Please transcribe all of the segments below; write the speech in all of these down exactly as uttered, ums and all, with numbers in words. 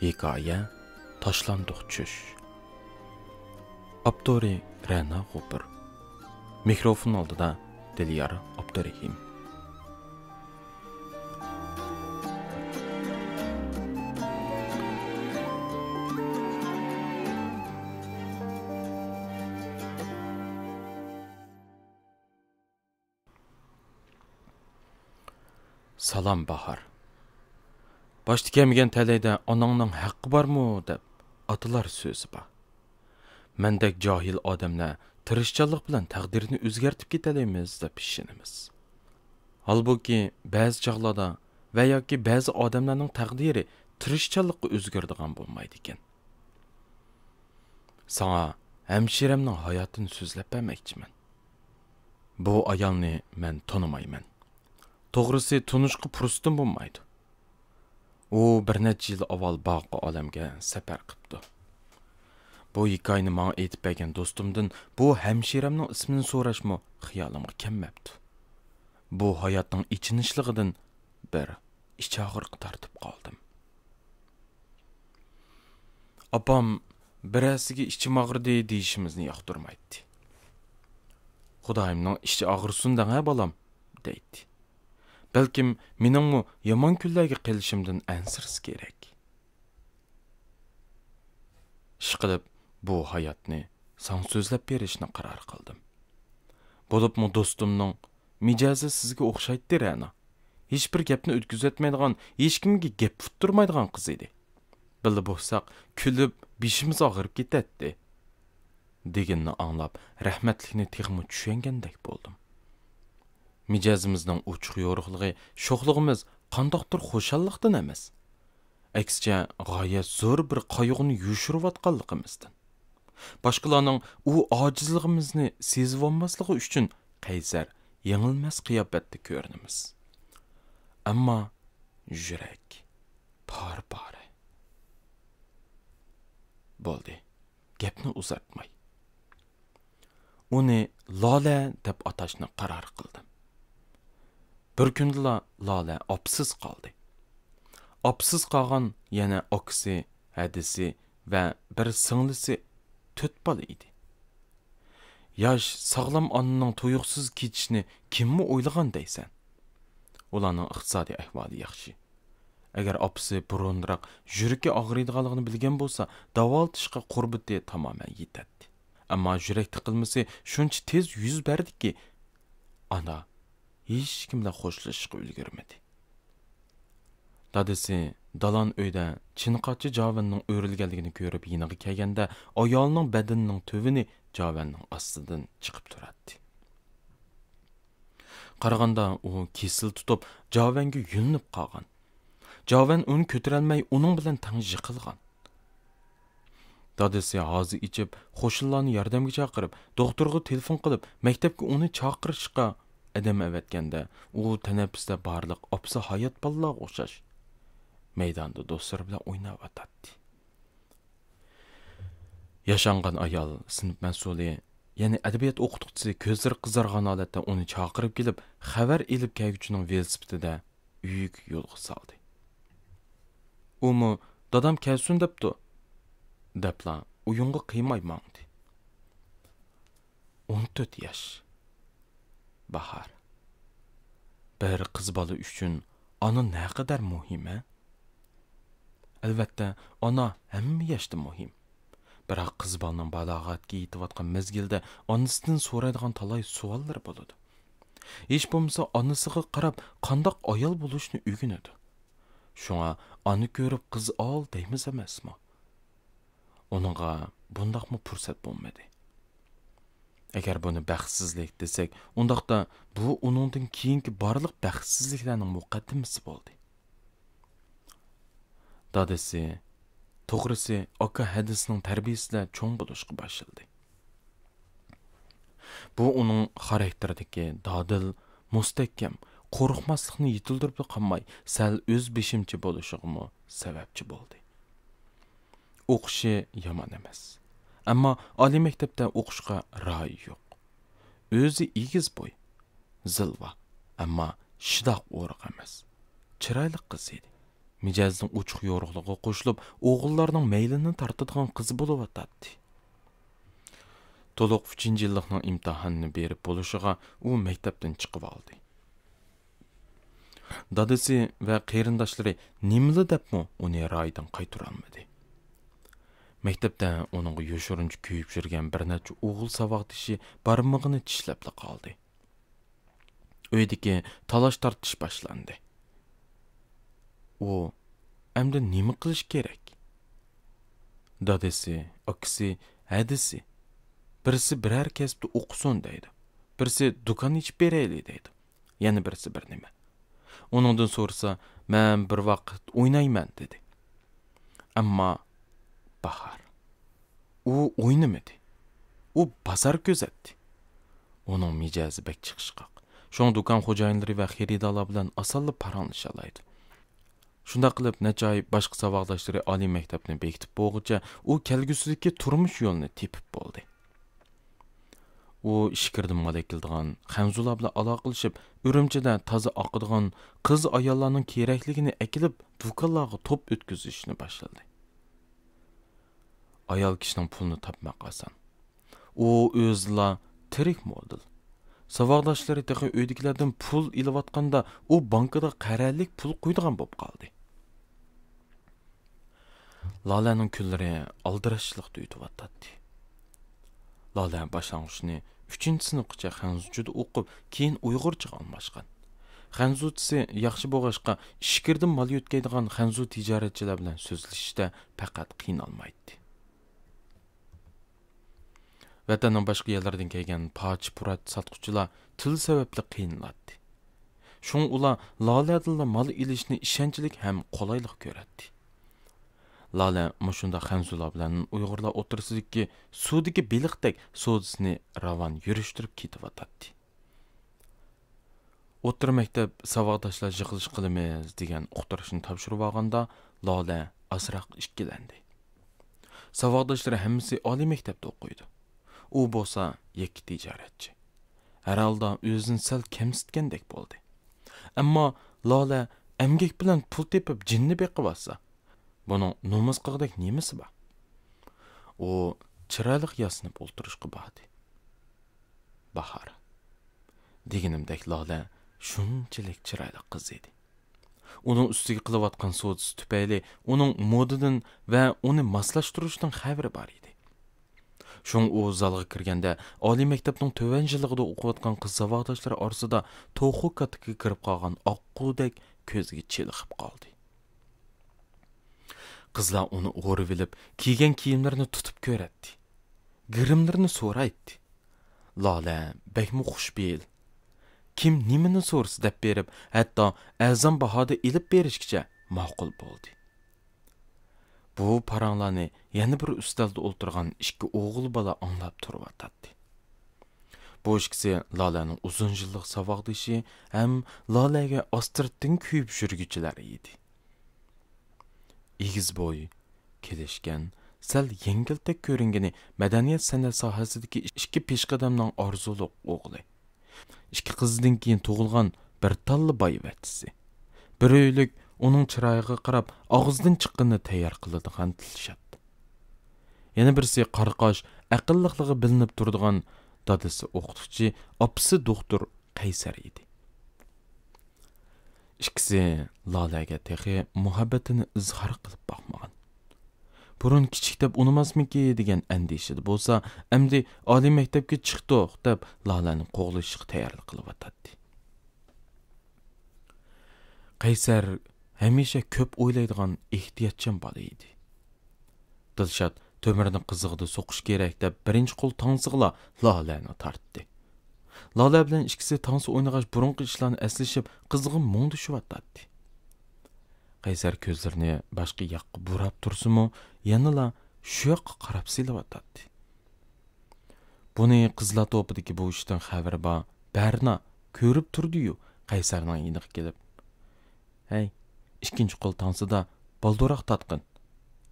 ھېكايە: تاشلاندۇق چۈش. ئاپتورى: رەنا غوپۇر. مىكروفون ئالدىدا دىليار ئابدۇرېھىم. سالام باھار. باشتا كەلمىگەن تەلەيدە «ئاناڭنىڭ ھەققى بارمۇ؟» دەپ ئاتىلار سۆزى بار. مەندەك جاھىل ئادەملەر تىرىشچانلىق بىلەن تەقدىرنى ئۆزگەرتىپ كېتەلەيمىز دەپ ئىشىنىمىز. ھالبۇكى، بەزى چاغلاردا ۋە ياكى بەزى ئادەملەرنىڭ تەقدىرى تىرىشچانلىققا ئۆزگىرىدىغان بولمايدىكەن. ساڭا ھەمشىرەمنىڭ ھاياتىنى سۆزلەپ بەرمەكچىمەن. بۇ ئايالنى مەن تونۇمايمەن. توغرىسى، تونۇشقا پۇرسىتىم بولمايدۇ. ئۇ بىر نەچچە يىل ئاۋۋال باقى ئالەمگە سەپەر قىپتۇ. بۇ ھېكايىنى ماڭا ئېيتىپ بەرگەن دوستۇمدىن بۇ ھەمشىرەمنىڭ ئىسمىنى سوراشمۇ خىيالىمغا كەلمەپتۇ. بۇ ھاياتنىڭ ئېچىنىشلىقىدىن بىر ئىچ ئاغرىقى تارتىپ قالدىم. ئاپام بىرەرسىگە «ئىچىم ئاغرىدى» دېيىشىمىزنى ياقتۇرمايتتى. «خۇدايىمنىڭ ئىچى ئاغرىسۇن دەڭە، بالام» دەيتتى. بەلكىم مېنىڭمۇ يامان كۈنلەرگە قېلىشىمدىن ئەنسىرىسە كېرەك. ئىشقىلىپ، بۇ ھاياتنى ساڭا سۆزلەپ بېرىشنى قارار قىلدىم. بولۇپمۇ دوستۇمنىڭ مىجەزى سىزگە ئوخشايتتى، رەنا. ھېچبىر گەپنى ئۆتكۈزۈۋەتمەيدىغان، ھېچكىمگە گەپ ئۇتتۇرمايدىغان قىز ئىدى. بىللە بولساق، كۈلۈپ، بېشىمىز ئاغرىپ كېتەتتى. دېگىنىنى ئاڭلاپ، رەھمەتلىكنى تېخىمۇ چۈشەنگەندەك بولدۇم. مىجەزىمىزنىڭ ئوچۇق-يورۇقلۇقى، شوخلۇقىمىز قانداقتۇر خۇشاللىقتىن ئەمەس، ئەكسىچە، غايەت زور بىر قايغۇنى يوشۇرۇۋاتقانلىقىمىزدىن. باشقىلارنىڭ ئۇ ئاجىزلىقىمىزنى سېزىۋالماسلىقى ئۈچۈن قەيسەر، يېڭىلمەس قىياپەتتە كۆرۈنىمىز. ئەمما يۈرەك پارە-پارە. بولدى، گەپنى ئۇزارتماي، ئۇنى لالە دەپ ئاتاشنى قارار قىلدىم. بىر كۈندىلا لالە ئاپىسىز قالدى. ئاپىسىز قالغان يەنە ئاكىسى، ھەدىسى ۋە بىر سىڭلىسى، تۆت بالا ئىدى. ياش، ساغلام ئانىنىڭ تۇيۇقسىز كېتىشىنى كىممۇ ئويلىغان دەيسەن؟ ئۇلارنىڭ ئىقتىسادىي ئەھۋالى ياخشى. ئەگەر ئاپىسى بۇرۇنراق يۈرىكى ئاغرىيدىغانلىقىنى بىلگەن بولسا، داۋالىتىشقا قۇربىتى تامامەن يېتەتتى. ئەمما يۈرەك تىقىلمىسى شۇنچە تېز يۈز بەردىكى، ئانا ھېچكىم بىلەن خوشلىشىشقا ئۈلگۈرمىدى. دادىسى دالان ئۆيدە چىنقاچى جاۋەننىڭ ئۆرۈلگەنلىكىنى كۆرۈپ يېنىغا كەلگەندە، ئايالىنىڭ بەدىنىنىڭ تۆۋىنى جاۋەننىڭ ئاستىدىن چىقىپ تۇراتتى. قارىغاندا ئۇ كېسىل تۇتۇپ، جاۋەنگە يۆلىنىپ قالغان. جاۋەن ئۇنى كۆتۈرەلمەي، ئۇنىڭ بىلەن تەڭ يىقىلغان. دادىسى ھازا ئېچىپ، قوشۇنلارنى ياردەمگە چاقىرىپ، دوختۇرغا تېلېفون قىلىپ، مەكتەپكە ئۇنى چاقىرىشقا ئادەم ئەۋەتكەندە، ئۇ تەنەپپۇستا بارلىق ئاپىسى ھايات بالىلارغا ئوخشاش مەيداندا دوستلىرى بىلەن ئويناۋاتاتتى. ياشانغان ئايال سىنىپ مەسئۇلى، يەنى ئەدەبىيات ئوقۇتقۇچىسى كۆزلىرى قىزارغان ھالەتتە ئۇنى چاقىرىپ كېلىپ، خەۋەر ئېلىپ كەلگۈچىنىڭ ۋېلىسىپىتىدە ئۆيىگە يولغا سالدى. ئۇمۇ «دادام كەلسۇن دەپتۇ» دەپلا ئويۇنغا قىيماي ماڭدى. ئون تۆت ياش. باھار. بىر قىز بالا ئۈچۈن ئانا نەقەدەر مۇھىم، ھە؟ ئەلۋەتتە، ئانا ھەممە ياشتا مۇھىم. بىراق قىز بالىنىڭ بالاغەتكە يېتىۋاتقان مەزگىلدە ئانىسىدىن سورايدىغان تالاي سوئاللىرى بولىدۇ. ھېچ بولمىسا ئانىسىغا قاراپ قانداق ئايال بولۇشنى ئۆگىنىدۇ. شۇڭا «ئانا كۆرۈپ قىز ئال» دەيمىز ئەمەسمۇ؟ ئۇنىڭغا بۇنداقمۇ پۇرسەت بولمىدى. ئەگەر بۇنى بەختسىزلىك دېسەك، ئۇنداقتا بۇ ئۇنىڭدىن كېيىنكى بارلىق بەختسىزلىكلەرنىڭ مۇقەددىمىسى بولدى. دادىسى، توغرىسى، ئاكا ھەدىسىنىڭ تەربىيىسىدە چوڭ بولۇشقا باشلىدى. بۇ ئۇنىڭ خاراكتېرىدىكى دادىل، مۇستەھكەم، قورقماسلىقنى يېتىلدۈرۈپلا قالماي، سەل ئۆز بېشىمچە بولۇشىغىمۇ سەۋەبچى بولدى. ئوقۇشى يامان ئەمەس. ئەمما ئالىي مەكتەپتە ئوقۇشقا رايى يوق. ئۆزى ئېگىز بوي، زىلۋا، ئەمما شىداق ئورۇق ئەمەس. چىرايلىق قىز ئىدى. مىجەزىنىڭ ئوچۇق يورۇقلۇقىغا قوشۇلۇپ، ئوغۇللارنىڭ مەيلىنى تارتىدىغان قىز بولۇۋاتاتتى. تولۇق ئۈچىنچى يىللىقنىڭ ئىمتىھانىنى بېرىپ بولۇشىغا ئۇ مەكتەپتىن چىقىۋالدى. دادىسى ۋە قېرىنداشلىرى نېمىلا دەپمۇ ئۇنى رايىدىن قايتۇرالمىدى. مەكتەپتە ئۇنىڭغا يوشۇرۇنچە كۆيۈپ يۈرگەن بىر نەچچە ئوغۇل ساۋاقدىشى بارمىقىنى چىشلەپلا قالدى. ئۆيدىكى تالاش-تارتىش باشلاندى. ئۇ ئەمدى نېمە قىلىش كېرەك؟ دادىسى، ئاكىسى، ھەدىسى، بىرسى بىرەر كەسىپتە ئوقۇسۇن دەيدۇ، بىرسى دۇكان ئېچىپ بېرەيلى دەيدۇ، يەنە بىرسى بىر نېمە. ئۇنىڭدىن سورىسا، مەن بىر ۋاقىت ئوينايمەن دېدى. ئەمما باھار. ئۇ ئوينىمىدى. ئۇ بازار كۆزەتتى. ئۇنىڭ مىجەزى بەك چىقىشقاق. شۇڭا دۇكان خوجايىنلىرى ۋە خېرىدارلار بىلەن ئاسانلا پاراڭلىشالايدۇ. شۇنداق قىلىپ، نەچچە ئاي باشقا ساۋاقداشلىرى ئالىي مەكتەپنى بېكىتىپ بولغۇچە، ئۇ كەلگۈسىدىكى تۇرمۇش يولىنى تېپىپ بولدى. ئۇ ئىچكىرىدىن مال ئەكېلىدىغان خەنزۇلار بىلەن ئالاقىلىشىپ، ئۈرۈمچىدە تازا ئاقىدىغان قىز-ئاياللارنىڭ كېرەكلىكىنى ئەكېلىپ، دۇكانلارغا توپ ئۆتكۈزۈشنى باشلىدى. ئايال كىشىنىڭ پۇلىنى تاپماق ئاسان. ئۇ ئۆزىلا تىرىك مودېل. ساۋاقداشلىرى تېخى ئۆيدىكىلەردىن پۇل ئېلىۋاتقاندا، ئۇ بانكىدا قەرەللىك پۇل قويىدىغان بولۇپ قالدى. لالەنىڭ كۈنلىرى ئالدىراشچىلىقتا ئۆتۈۋاتاتتى. لالە باشلانغۇچنى ئۈچىنچى سىنىپقىچە خەنزۇچىدا ئوقۇپ، كېيىن ئۇيغۇرچىغا ئالماشقان. خەنزۇچىسى ياخشى بولغاچقا، ئىچكىرىدىن مال يۆتكەيدىغان خەنزۇ تىجارەتچىلەر بىلەن سۆزلىشىشتە پەقەت قىينالمايتتى. ۋەتەننىڭ باشقا يەرلىرىدىن كەلگەن پارچە-پۇرات ساتقۇچىلار تىل سەۋەبلىك قىينىلاتتى. شۇڭا ئۇلار لالەدىنلا مال ئېلىشنى ئىشەنچلىك ھەم قولايلىق كۆرەتتى. لالە مۇشۇنداق خەنزۇلار بىلەن ئۇيغۇرلار ئوتتۇرىسىدىكى سۇدىكى بېلىقتەك سودىسىنى راۋان يۈرۈشتۈرۈپ كېتىۋاتاتتى. ئوتتۇرا مەكتەپ ساۋاقداشلار يىغىلىش قىلىمىز دېگەن ئۇقتۇرۇشنى تاپشۇرۇۋالغاندا، لالە ئازراق ئىككىلەندى. ساۋاقداشلىرى ھەممىسى ئالىي مەكتەپتە ئوقۇيدۇ. ئۇ بولسا يەككە تىجارەتچى. ھەر ھالدا ئۆزىنى سەل كەمسىتكەندەك بولدى. ئەمما لالە ئەمگەك بىلەن پۇل تېپىپ جىننى بېقىۋاتسا، بۇنىڭ نومۇس قىلغۇدەك نېمىسى بار؟ ئۇ چىرايلىق ياسىنىپ ئولتۇرۇشقا باردى. باھار. دېگىنىمدەك، لالە شۇنچىلىك چىرايلىق قىز ئىدى. ئۇنىڭ ئۈستىگە قىلىۋاتقان سودىسى تۈپەيلى ئۇنىڭ مودىدىن ۋە ئۇنى ماسلاشتۇرۇشتىن خەۋىرى بار ئىدى. شۇڭا ئۇ زالغا كىرگەندە، ئالىي مەكتەپنىڭ تۆۋەن يىللىقىدا ئوقۇۋاتقان قىز ساۋاقداشلىرى ئارىسىدا توخۇ كاتىكىگە كىرىپ قالغان ئاققۇدەك كۆزىگە چېلىقىپ قالدى. قىزلار ئۇنى ئورىۋېلىپ، كىيگەن كىيىملىرىنى تۇتۇپ كۆرەتتى. گىرىملىرىنى سورايتتى. لالە بەكمۇ خۇشپېئىل. كىم نېمىنى سورىسا دەپ بېرىپ، ھەتتا ئەرزان باھادا ئېلىپ بېرىشكىچە ماقۇل بولدى. بۇ پاراڭلارنى يەنە بىر ئۈستەلدە ئولتۇرغان ئىككى ئوغۇل بالا ئاڭلاپ تۇرۇۋاتاتتى. بۇ ئىككىسى لالەنىڭ ئۇزۇن يىللىق ساۋاقدىشى ھەم لالەگە ئاستىرتتىن كۆيۈپ يۈرگۈچىلەر ئىدى. ئېگىز بوي، كېلىشكەن، سەل يەڭگىلتەك كۆرۈنگىنى مەدەنىيەت سەنئەت ساھەسىدىكى ئىككى پېشقەدەمنىڭ ئارزۇلۇق ئوغلى. ئىككى قىزىدىن كېيىن تۇغۇلغان بىر تاللا بايۋەچچىسى. بىر ئۆيلۈك ئۇنىڭ چىرايىغا قاراپ ئاغزىدىن چىققىنىنى تەييار قىلىدىغان دىلشات. يەنە بىرسى قارىقاش، ئەقىللىقلىقى بىلىنىپ تۇرىدىغان دادىسى ئوقۇتقۇچى، ئاپىسى دوختۇر قەيسەر ئىدى. ئىككىسى لالەگە تېخى مۇھەببىتىنى ئىزھار قىلىپ باقمىغان. بۇرۇن كىچىك دەپ ئۇنىماسمىكى دېگەن ئەندىشىدە بولسا، ئەمدى ئالىي مەكتەپكە چىقتۇق دەپ لالەنى قوغلىشىشقا تەييارلىق قىلىۋاتاتتى. قەيسەر ھەمىشە كۆپ ئويلايدىغان ئېھتىياتچان بالا ئىدى. دىلشات تۆمۈرنى قىزىغىدا سوقۇش كېرەك دەپ بىرىنچى قول تانسىغىلا لالەنى تارتتى. لالە بىلەن ئىككىسى تانسا ئوينىغاچ بۇرۇنقى ئىشلارنى ئەسلىشىپ قىزغىن مۇڭدىشىۋاتاتتى. قەيسەر كۆزلىرىنى باشقا ياققا بۇراپ تۇرسىمۇ، يەنىلا شۇ ياققا قاراپ سېلىۋاتاتتى. بۇنى قىزلار توپىدىكى بۇ ئىشتىن خەۋىرى بار بەرنا كۆرۈپ تۇردىيۇ، قەيسەرنىڭ يېنىغا كېلىپ، ھەي، ئىككىنچى قول تانسىدا بالدۇرراق تارتقىن.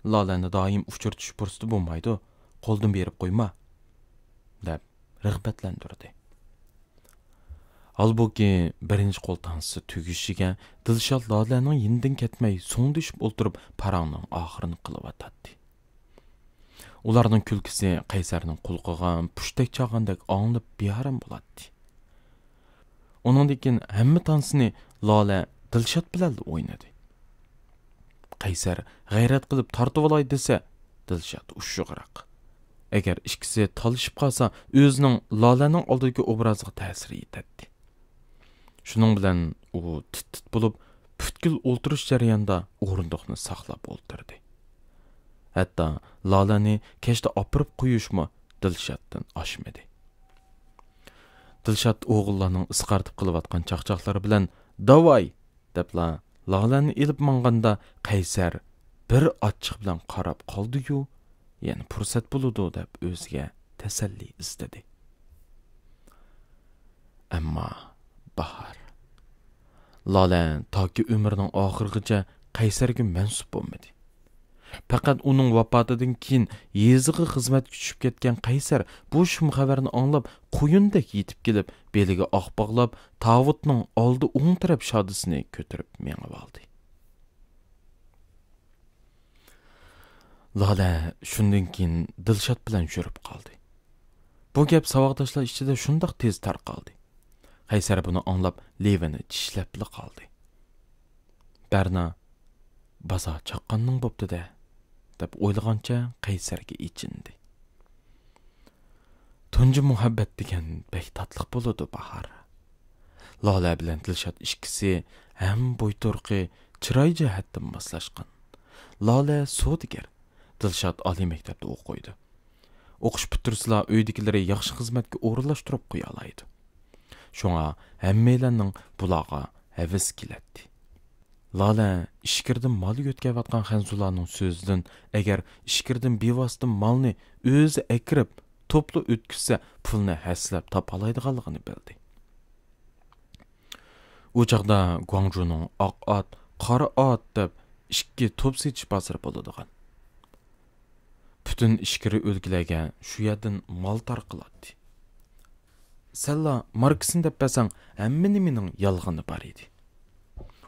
لالەنى دائىم ئۇچرىتىش پۇرسىتى بولمايدۇ، قولدىن بېرىپ قويما، دەپ رىغبەتلەندۈردى. ھالبۇكى، بىرىنچى قول تانسىسى تۈگىشىگە دىلشات لالەنىڭ يېنىدىن كەتمەي، سوڭدىشىپ ئولتۇرۇپ، پاراڭنىڭ ئاخىرىنى قىلىۋاتاتتى. ئۇلارنىڭ كۈلكىسى قەيسەرنىڭ قۇلىقىغا پۇشتەك چالغاندەك ئاڭلىنىپ، بىئارام بولاتتى. ئۇنىڭدىن كېيىن ھەممە تانسىنى لالە دىلشات بىلەنلا ئوينىدى. قەيسەر غەيرەت قىلىپ تارتىۋالاي دېسە، دىلشات ئۇششۇقراق. ئەگەر ئىككىسى تالىشىپ قالسا، ئۆزىنىڭ لالەنىڭ ئالدىدىكى ئوبرازىغا تەسىرى يېتەتتى. شۇنىڭ بىلەن ئۇ تىت-تىت بولۇپ، پۈتكۈل ئولتۇرۇش جەريانىدا ئورۇندۇقنى ساقلاپ ئولتۇردى. ھەتتا لالەنى كەچتە ئاپىرىپ قويۇشمۇ دىلشاتتىن ئاشمىدى. دىلشات ئوغۇللارنىڭ ئىسقارتىپ قىلىۋاتقان چاقچاقلىرى بىلەن «داۋاي!» دەپلا لالەنى ئېلىپ ماڭغاندا، قەيسەر بىر ئاچچىق بىلەن قاراپ قالدى-يۇ، يەنە پۇرسەت بولىدۇ دەپ ئۆزىگە تەسەللى ئىزدىدى. ئەمما باھار. لالە تاكى ئۆمرىنىڭ ئاخىرىغىچە قەيسەرگە مەنسۇپ بولمىدى. پەقەت ئۇنىڭ ۋاپاتىدىن كېيىن يېزىغا خىزمەتكە چۈشۈپ كەتكەن قەيسەر بۇ شۇم خەۋەرنى ئاڭلاپ، قۇيۇندەك يېتىپ كېلىپ، بېلىگە ئاق باغلاپ، تاۋۇتنىڭ ئالدى ئوڭ تەرەپ شادىسىنى كۆتۈرۈپ مېڭىۋالدى. لالە شۇندىن كېيىن دىلشات بىلەن يۈرۈپ قالدى. بۇ گەپ ساۋاقداشلار ئىچىدە شۇنداق تېز تارقالدى. قەيسەر بۇنى ئاڭلاپ، لېۋىنى چىشلەپلا قالدى. بەرنا، «بازار چاققاننىڭ بوپتۇ-دە» دەپ ئويلىغانچە قەيسەرگە ئېچىندى. تۇنجى مۇھەببەت دېگەن بەك تاتلىق بولىدۇ، باھار. لالە بىلەن دىلشات ئىككىسى ھەم بوي تۇرقى، چىراي جەھەتتىن ماسلاشقان. لالە سودىگەر، دىلشات ئالىي مەكتەپتە ئوقۇيدۇ. ئوقۇش پۈتتۈرسىلا، ئۆيدىكىلىرى ياخشى خىزمەتكە ئورۇنلاشتۇرۇپ قويالايدۇ. شۇڭا ھەممەيلەننىڭ بۇلارغا ھەۋىسى كېلەتتى. لالە ئىچكىرىدىن مال يۆتكەۋاتقان خەنزۇلارنىڭ سۆزىدىن، ئەگەر ئىچكىرىدىن بىۋاسىتە مالنى ئۆزى ئەكىرىپ، توپلا ئۆتكۈزسە، پۇلنى ھەسسىلەپ تاپالايدىغانلىقىنى بىلدى. ئۇ چاغدا گۇاڭجۇنىڭ ئاق ئات، قارا ئات دەپ ئىككى توپ سېتىش بازىرى بولىدىغان. پۈتۈن ئىچكىرى ئۆلكىلەرگە شۇ يەردىن مال تارقىلاتتى. سەنلا ماركىسىنى دەپ بەرسەڭ، ھەممە نېمىنىڭ يالغىنى بار ئىدى.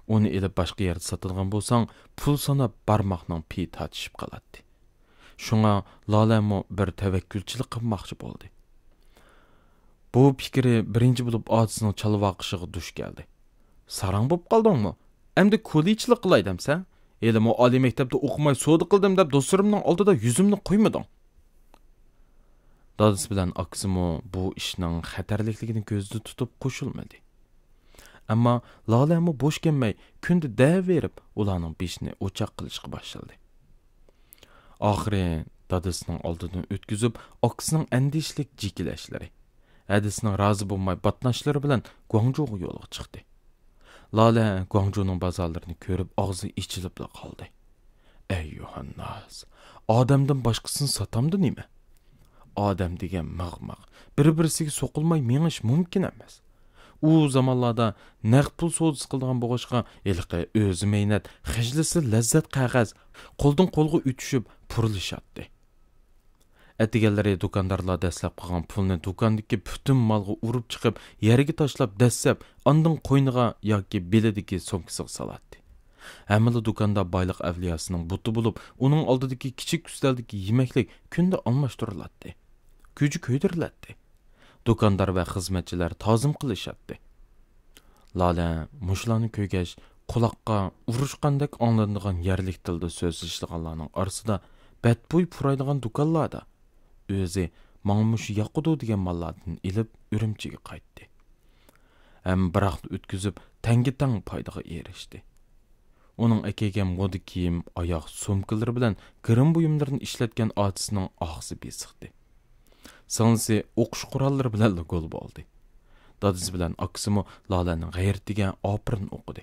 ئۇنى ئېلىپ باشقا يەردە ساتىدىغان بولساڭ، پۇل ساناپ بارماقنىڭ پېيى تارتىشىپ قالاتتى. شۇڭا لالەمۇ بىر تەۋەككۈلچىلىك قىلماقچى بولدى. بۇ پىكرى بىرىنچى بولۇپ ئاتىسىنىڭ چالۋاقىشىغا دۇچ كەلدى. «ساراڭ بوپ قالدىڭمۇ؟ ئەمدى كۇلىچىلىك قىلاي دەمسەن؟ ھېلىمۇ ئالىي مەكتەپتە ئوقۇماي سودا قىلدىم دەپ دوستلىرىمنىڭ ئالدىدا يۈزۈمنى قويمىدىڭ.» دادىسى بىلەن ئاكىسىمۇ بۇ ئىشنىڭ خەتەرلىكلىكىنى كۆزدە تۇتۇپ قوشۇلمىدى. ئەمما لالەمۇ بوش كەلمەي، كۈندە دەۋېرىپ ئۇلارنىڭ بېشىنى ئوچاق قىلىشقا باشلىدى. ئاخىرى دادىسىنىڭ ئالدىدىن ئۆتكۈزۈپ، ئاكىسىنىڭ ئەندىشىلىك جېكىلەشلىرى، ھەدىسىنىڭ رازى بولماي باتناشلىرى بىلەن گۇاڭجۇغا يولغا چىقتى. لالە گۇاڭجۇنىڭ بازارلىرىنى كۆرۈپ، ئاغزى ئېچىلىپلا قالدى. ئەييۇھەنناس، ئادەمدىن باشقىسىنى ساتامدۇ نېمە؟ ئادەم دېگەن مىغ-مىغ، بىر-بىرسىگە سوقۇلماي مېڭىش مۇمكىن ئەمەس. ئۇ زامانلاردا نەق پۇل سودىسى قىلىدىغان بولغاچقا، ھېلىقى ئۆزى مەينەت، خىجلىسى لەززەت قەغەز قولدىن قولغا ئۆتۈشۈپ پۇرلىشاتتى. ئەتىگەنلىرى دۇكاندارلار دەسلەپ قىلغان پۇلنى دۇكاندىكى پۈتۈن مالغا ئۇرۇپ چىقىپ، يەرگە تاشلاپ دەسسەپ، ئاندىن قوينىغا ياكى بېلىدىكى سومكىسىغا سالاتتى. ھەممىلا دۇكاندا بايلىق ئەۋلىياسىنىڭ بۇتى بولۇپ، ئۇنىڭ ئالدىدىكى كىچىك ئۈستەلدىكى يېمەكلىك كۈندە ئالماشتۇرۇلاتتى. كۈجە كۆيدۈرۈلەتتى. دۇكاندار ۋە خىزمەتچىلەر تازىم قىلىشاتتى. لالە مۇشۇلارنى كۆرگەچ، قۇلاققا ئۇرۇشقاندەك ئاڭلىنىدىغان يەرلىك تىلدا سۆزلىشىدىغانلارنىڭ ئارىسىدا بەتبۇي پۇرايدىغان دۇكانلاردا ئۆزى ماڭا مۇشۇ ياقىدۇ دېگەن ماللاردىن ئېلىپ ئۈرۈمچىگە قايتتى. ھەم بىراقلا ئۆتكۈزۈپ، تەڭگە تەڭ پايدىغا ئېرىشتى. ئۇنىڭ ئەكەلگەن مودا كىيىم، ئاياغ سومكىلىرى بىلەن گىرىم بۇيۇملىرىنى ئىشلەتكەن ئاتىسىنىڭ ئاغزى بېسىقتى. سىڭلىسى ئوقۇش قوراللىرى بىلەنلا گول بولدى. دادىسى بىلەن ئاكىسىمۇ لالەنىڭ غەيرىتىگە ئاپىرىن ئوقۇدى.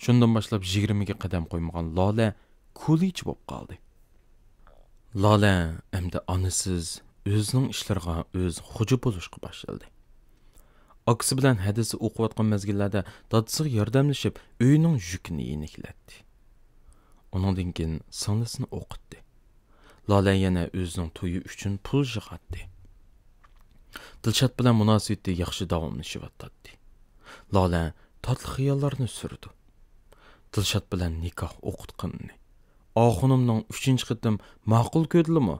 شۇندىن باشلاپ يىگىرمىگە قەدەم قويمىغان لالە كۇلىچى بولۇپ قالدى. لالە ئەمدى ئانىسىز، ئۆزىنىڭ ئىشلىرىغا ئۆزى خوجا بولۇشقا باشلىدى. ئاكىسى بىلەن ھەدىسى ئوقۇۋاتقان مەزگىللەردە دادىسىغا ياردەملىشىپ، ئۆينىڭ يۈكىنى يېنىكلەتتى. ئۇنىڭدىن كېيىن سىڭلىسىنى ئوقۇتتى. لالە يەنە ئۆزىنىڭ تويى ئۈچۈن پۇل يىغاتتى. دىلشات بىلەن مۇناسىۋىتى ياخشى داۋاملىشىۋاتاتتى. لالە تاتلىق خىياللارنى سۈرىدۇ. دىلشات بىلەن نىكاھ ئوقۇتقىنىنى، ئاخۇنۇمنىڭ ئۈچىنچى قېتىم ماقۇل كۆردىلىمۇ؟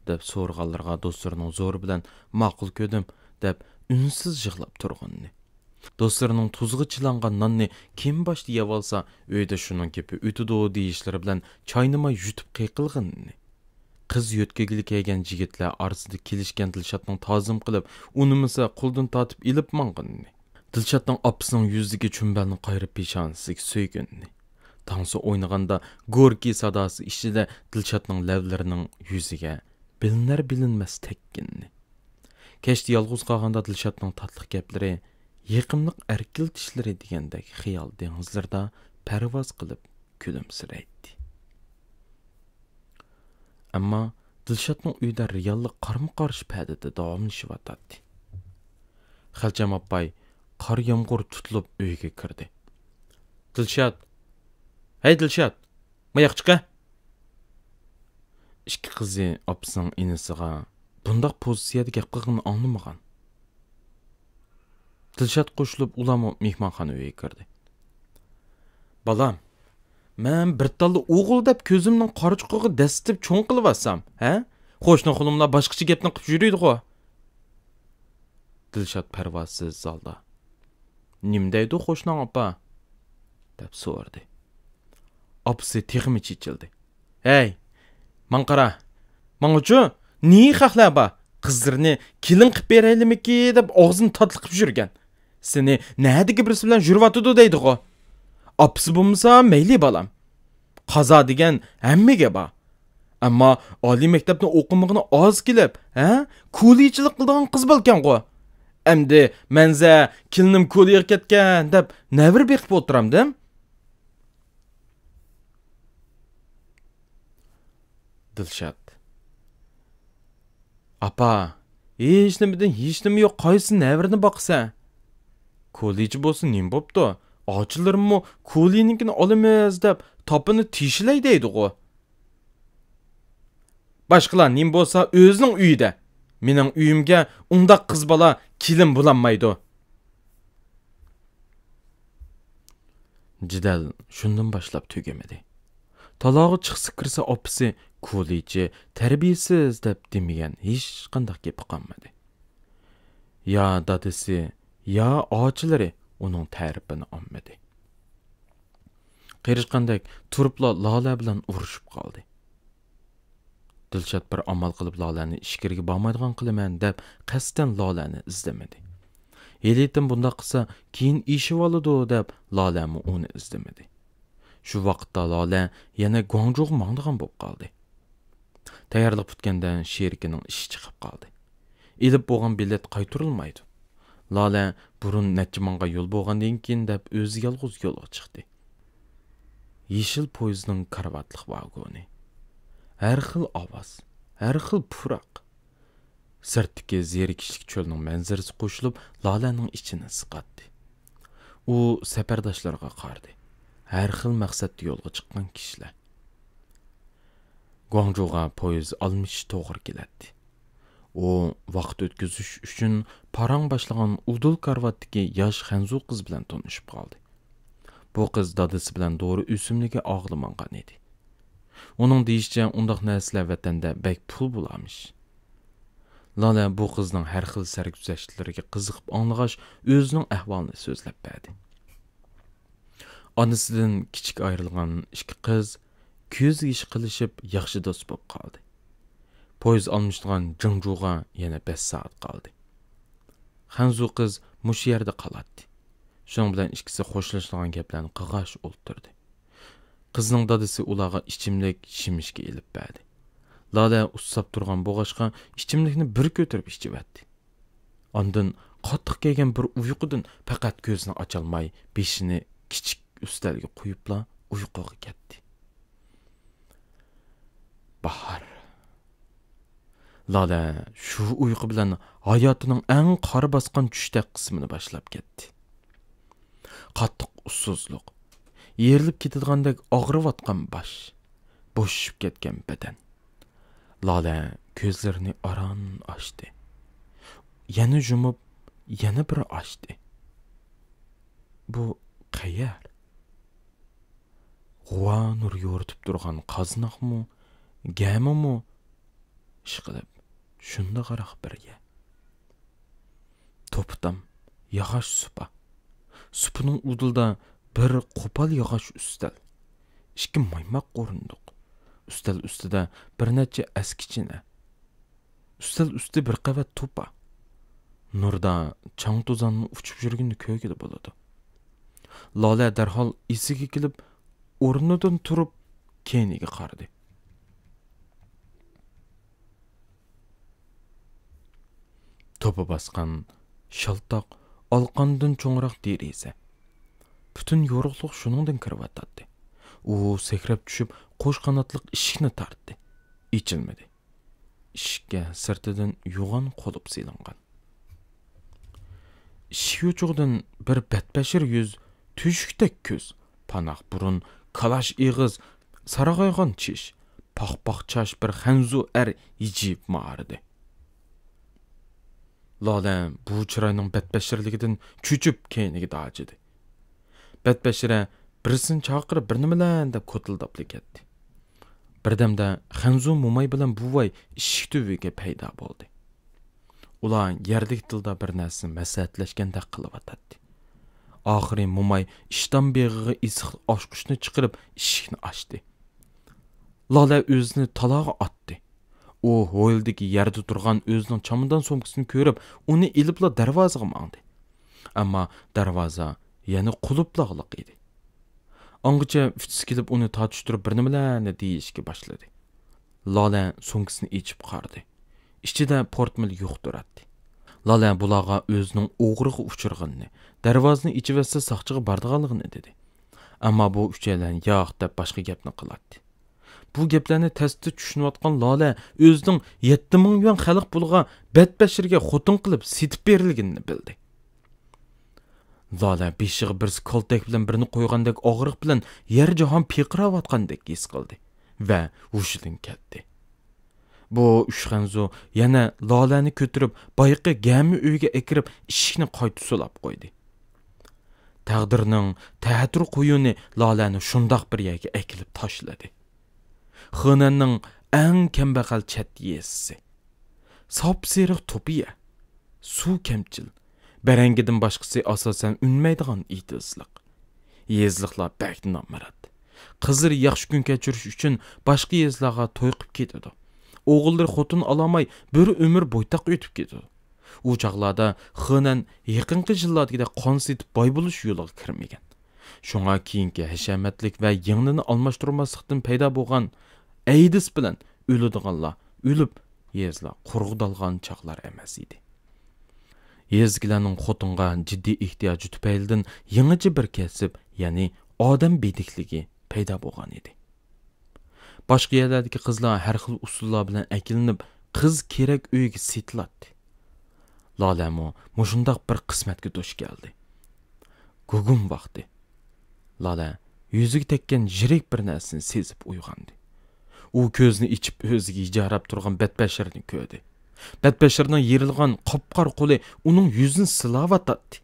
دەپ سورىغانلىرىغا دوستلىرىنىڭ زورى بىلەن ماقۇل كۆردۈم دەپ ئۈنسىز يىغلاپ تۇرغىنىنى، دوستلىرىنىڭ تۇزغا چىلانغان ناننى كىم باشتا يەۋالسا ئۆيدە شۇنىڭ گېپى ئۆتىدۇ دېيىشلىرى بىلەن چاينىماي يۇتۇپ قېقىلغىنىنى، قىز يۆتكىگىلى كەلگەن جىگىتلەر ئارىسىدا كېلىشكەن دىلشاتنىڭ تازىم قىلىپ، ئۇنىمىسا قولىدىن تارتىپ ئېلىپ ماڭغىنىنى، دىلشاتنىڭ ئاپىسىنىڭ يۈزىدىكى چۈمبەلنى قايرىپ پېشانىسىگە سۆيگىنىنى، تانسا ئوينىغاندا گوركى ساداسى ئىچىدە دىلشاتنىڭ لەۋلىرىنىڭ يۈزىگە بىلىنەر بىلىنمەس تەگكىنىنى، كەچتە يالغۇز قالغاندا دىلشاتنىڭ تاتلىق گەپلىرى، يېقىملىق ئەركىلىتىشلىرى دېگەندەك خىيال دېڭىزلىرىدا پەرۋاز قىلىپ كۈلۈمسىرەيتتى. ئەمما دىلشاتنىڭ ئۆيىدە رېئاللىق قارمۇ قارشى پەدىدە داۋاملىشىۋاتاتتى. خەلچەم ئاپاي قار يامغۇر تۇتۇلۇپ ئۆيگە كىردى. دىلشات! ھەي دىلشات! ماياق چىقە! ئىككى قىزى ئاپىسىنىڭ ئىنىسىغا بۇنداق پوزىتسىيەدە گەپ قىلغىنىنى ئاڭلىمىغان. دىلشات قوشۇلۇپ ئۇلارمۇ مېھمانخانا ئۆيگە كىردى. بالام، مەن بىر تاللا ئوغۇل دەپ كۆزۈمنىڭ قارىچۇقىغا دەسسىتىپ چوڭ قىلىۋاتسام، ھە؟ قوشنا خۇلۇملار باشقىچە گەپنى قىلىپ يۈرىدىغۇ. دىلشات پەرۋاسىز ھالدا، نېمە دەيدۇ قوشناڭ ئاپا؟ دەپ سورىدى. ئاپىسى تېخىمۇ چېچىلدى. ھەي، ماڭا قارا، ماڭىچۇ، نى خەقلەر بار، قىزلىرىنى كېلىن قىلىپ بېرەيلىمىكى دەپ ئاغزىنى تاتلىقىپ يۈرگەن. سېنى نەدىكى بىرسى بىلەن يۈرۈۋاتىدۇ دەيدىغۇ. ئاپىسى بولمىسا مەيلى بالام. قازا دېگەن ھەممىگە بار. ئەمما ئالىي مەكتەپنى ئوقۇمىغىنى ئاز كېلىپ، ھە؟ كولىچىلىق قىلىدىغان قىز بالىكەنغۇ. ئەمدى مەنزە كېلىنىم كولىيىغا كەتكەن دەپ نەۋرە بېقىپ ئولتۇرامدىم؟ دىلشات. ئاپا، ھېچنېمىدىن ھېچنېمە يوق، قايسى نەۋرىنى باقىسەن؟ كولىچى بولسا نېمە بوپتۇ؟ ئاچىلىرىممۇ كولىنىڭكىنى ئالىمىز دەپ تاپىنى تېشىلەي دەيدىغۇ. باشقىلار نېمە بولسا ئۆزىنىڭ ئۆيىدە. مېنىڭ ئۆيۈمگە ئۇنداق قىز بالا كېلىن بولالمايدۇ. جېدەل شۇندىن باشلاپ تۈگىمىدى. تالاغا چىقسا كىرسە ئاپىسى كولىچى، تەربىيەسىز دەپ دېمىگەن ھېچقانداق گېپى قالمىدى. يا دادىسى، يا ئاچىلىرى ئۇنىڭ تەرىپىنى ئالمىدى. قېرىشقاندەك تۇرۇپلا لالە بىلەن ئۇرۇشۇپ قالدى. دىلشات بىر ئامال قىلىپ لالەنى ئىچكىرىگە بارمايدىغان قىلىمەن دەپ قەستەن لالەنى ئىزدىمىدى. ھېلىتىم بۇنداق قىلسا كېيىن ئېشىۋالىدۇ دەپ لالەمۇ ئۇنى ئىزدىمىدى. شۇ ۋاقىتتا لالە يەنە گۇاڭجۇغا ماڭىدىغان بولۇپ قالدى. تەييارلىق پۈتكەندە شېرىكىنىڭ ئىشى چىقىپ قالدى. ئېلىپ بولغان بېلەت قايتۇرۇلمايدۇ. لالە بۇرۇن نەچچە مىڭغا يول بولغاندىن كېيىن دەپ ئۆزى يالغۇز يولغا چىقتى. يېشىل پويىزنىڭ كارىۋاتلىق ۋاگونى. ھەر خىل ئاۋاز، ھەر خىل پۇراق. سىرتتىكى زېرىكىشلىك چۆلنىڭ مەنزىرىسى قوشۇلۇپ لالەنىڭ ئىچىنى سىقاتتى. ئۇ سەپەرداشلىرىغا قارىدى. ھەر خىل مەقسەتتە يولغا چىققان كىشىلەر. گۇاڭجۇغا پويىز ئالمىشىش توغرا كېلەتتى. ئۇ ۋاقىت ئۆتكۈزۈش ئۈچۈن پاراڭ باشلىغان ئۇدۇل كارىۋاتتىكى ياش خەنزۇ قىز بىلەن تونۇشۇپ قالدى. بۇ قىز دادىسى بىلەن دورا ئۆسۈملۈكى ئاغىلى ماڭغان ئىدى. ئۇنىڭ دېيىشىچە، ئۇنداق نەرسىلەر ۋەتەندە بەك پۇل بولارمىش. لالە بۇ قىزنىڭ ھەر خىل سەرگۈزەشتلىرىگە قىزىقىپ ئاڭلىغاچ، ئۆزىنىڭ ئەھۋالىنى سۆزلەپ بەردى. ئانىسىدىن كىچىك ئايرىلغان ئىككى قىز كۆز يېشى قىلىشىپ ياخشى دوست بولۇپ قالدى. پويىز ئالمىشىدىغان جېڭجۇغا يەنە بەش سائەت قالدى. خەنزۇ قىز مۇشۇ يەردە قالاتتى. شۇنىڭ بىلەن ئىككىسى خوشلىشىدىغان گەپلەرنى قىلغاچ ئولتۇردى. قىزنىڭ دادىسى ئۇلارغا ئىچىملىك، شېمىشكا ئېلىپ بەردى. لالە ئۇسساپ تۇرغان بولغاچقا، ئىچىملىكنى بىر كۆتۈرۈپ ئىچىۋەتتى. ئاندىن قاتتىق كەلگەن بىر ئۇيقۇدىن پەقەت كۆزىنى ئاچالماي، بېشىنى كىچىك ئۈستەلگە قويۇپلا ئۇيقۇغا كەتتى. باھار. لالە شۇ ئۇيقۇ بىلەن ھاياتىنىڭ ئەڭ قارا باسقان چۈشتەك قىسمىنى باشلاپ كەتتى. قاتتىق ئۇسسۇزلۇق، يېرىلىپ كېتىدىغاندەك ئاغرىۋاتقان باش، بوشىشىپ كەتكەن بەدەن. لالە كۆزلىرىنى ئاران ئاچتى. يەنە يۇمۇپ، يەنە بىر ئاچتى. بۇ قەيەر؟ غۇۋا نۇر يورۇتۇپ تۇرغان قازناقمۇ، گەمىمۇ؟ ئىشقىلىپ، شۇنداقراق بىر يەر. توپا تام، ياغاچ سۇپا. سۇپىنىڭ ئۇدۇلىدا بىر قوپال ياغاچ ئۈستەل، ئىككى مايماق ئورۇندۇق. ئۈستەل ئۈستىدە بىر نەچچە ئەسكى چىنە. ئۈستەل ئۈستى بىر قەۋەت توپا. نۇردا چاڭ-توزان ئۇچۇپ يۈرگىنىنى كۆرگىلى بولىدۇ. لالە دەرھال ئېسىگە كېلىپ، ئورنىدىن تۇرۇپ، كەينىگە قارىدى. توپا باسقان شالتاق، ئالقاندىن چوڭراق دېرىزە. پۈتۈن يورۇقلۇق شۇنىڭدىن كىرىۋاتاتتى. ئۇ سەكرەپ چۈشۈپ، قوش قاناتلىق ئىشىكنى تارتتى. ئېچىلمىدى. ئىشىككە سىرتىدىن يوغان قۇلۇپ سېلىنغان. ئىشىك يوچۇقىدىن بىر بەتبەشىرە يۈز، تۆشۈكتەك كۆز، پاناق بۇرۇن، كالاش ئېغىز، سارغايغان چىش، پاخ-پاخ چاچ بىر خەنزۇ ئەر ھىجىيىپ ماڭاردى. لالە بۇ چىراينىڭ بەتبەشىرىلىكىدىن چۆچۈپ كەينىگە داجىدى. بەتبەشىرە بىرسىنى چاقىرىپ بىر نېمىلەن دەپ كوتۇلداپلا كەتتى. بىردەمدە خەنزۇ موماي بىلەن بوۋاي ئىشىك تۈۋىگە پەيدا بولدى. ئۇلار يەردىكى تىلدا بىر نەرسىنى مەسلىھەتلەشكەندەك قىلىۋاتاتتى. ئاخىرى موماي ئىشتان بېغىغا ئېسىقلىق ئاچقۇچنى چىقىرىپ ئىشىكنى ئاچتى. لالە ئۆزىنى تالاغا ئاتتى. ئۇ ھويلىدىكى يەردە تۇرغان ئۆزىنىڭ چامادان سومكىسىنى كۆرۈپ، ئۇنى ئېلىپلا دەرۋازىغا ماڭدى. ئەمما دەرۋازا يەنە قۇلۇپلاغلىق ئىدى. ئاڭغىچە ئۇچىسى كېلىپ ئۇنى تارتىشتۇرۇپ بىر نېمىلەرنى دېيىشكە باشلىدى. لالە سومكىسىنى ئېچىپ قارىدى. ئىچىدە پورتمېل يوق تۇراتتى. لالە بۇلارغا ئۆزىنىڭ ئوغرىغا ئۇچرىغىنىنى، دەرۋازىنى ئېچىۋەتسە ساقچىغا بارىدىغانلىقىنى دېدى. ئەمما بۇ ئۈچەيلەن ياق دەپ باشقا گەپنى قىلاتتى. بۇ گەپلەرنى تەستە چۈشىنىۋاتقان لالە ئۆزىنىڭ يەتتە مىڭ يۈەن خەلق پۇلىغا بەتبەشىرگە خوتۇن قىلىپ سېتىپ بېرىلگىنىنى بىلدى. لالە بېشىغا بىرسى كالتەك بىلەن بىرنى قويغاندەك ئاغرىق بىلەن يەر جاھان پىرقىراۋاتقاندەك ھېس قىلدى ۋە ھوشىدىن كەتتى. بۇ ئۈچ خەنزۇ يەنە لالەنى كۆتۈرۈپ، بايىقى گەمە ئۆيگە ئەكىرىپ، ئىشىكنى قايتا سولاپ قويدى. تەقدىرنىڭ تەتۈر قۇيۇنى لالەنى شۇنداق بىر يەرگە ئەكېلىپ تاشلىدى. خېنەننىڭ ئەڭ كەمبەغەل چەت يېزىسى. ساپسېرىق توپا يەر. سۇ كەمچىل. بەرەڭگىدىن باشقىسى ئاساسەن ئۈنمەيدىغان ئېتىزلىق. يېزىلىقلار بەك نامرات. قىزلىرى ياخشى كۈن كەچۈرۈش ئۈچۈن باشقا يېزىلارغا توي قىپ كېتىدۇ. ئوغۇللىرى خوتۇن ئالالماي بىر ئۆمۈر بويتاق ئۆتۈپ كېتىدۇ. ئۇ چاغلاردا خېنەن يېقىنقى يىللاردىكىدەك قان سېتىپ باي بولۇش يولىغا كىرمىگەن. شۇڭا كېيىنكى ھەشەمەتلىك ۋە يىڭنىنى ئالماشتۇرماسلىقتىن پەيدا بولغان ئەيدىز بىلەن ئۆلىدىغانلار ئۆلۈپ، يېزىلار قۇرغۇدالغان چاغلار ئەمەس ئىدى. يېزىدىكىلەرنىڭ خوتۇنغا جىددىي ئېھتىياجى تۈپەيلىدىن يېڭىچە بىر كەسىپ، يەنى ئادەم بېدىكلىكى پەيدا بولغان ئىدى. باشقا يەرلەردىكى قىزلار ھەر خىل ئۇسۇللار بىلەن ئەكېلىنىپ، قىز كېرەك ئۆيگە سېتىلاتتى. لالەمۇ مۇشۇنداق بىر قىسمەتكە دۇچ كەلدى. گۇگۇم ۋاقتى. لالە يۈزىگە تەگكەن يىرىك بىر نەرسىنى سېزىپ ئويغاندى. ئۇ كۆزىنى ئېچىپ، ئۆزىگە ھىجايراپ تۇرغان بەتبەشىرنى كۆردى. بەتبەشىرنىڭ يېرىلغان قاپقارا قولى ئۇنىڭ يۈزىنى سىلاۋاتاتتى.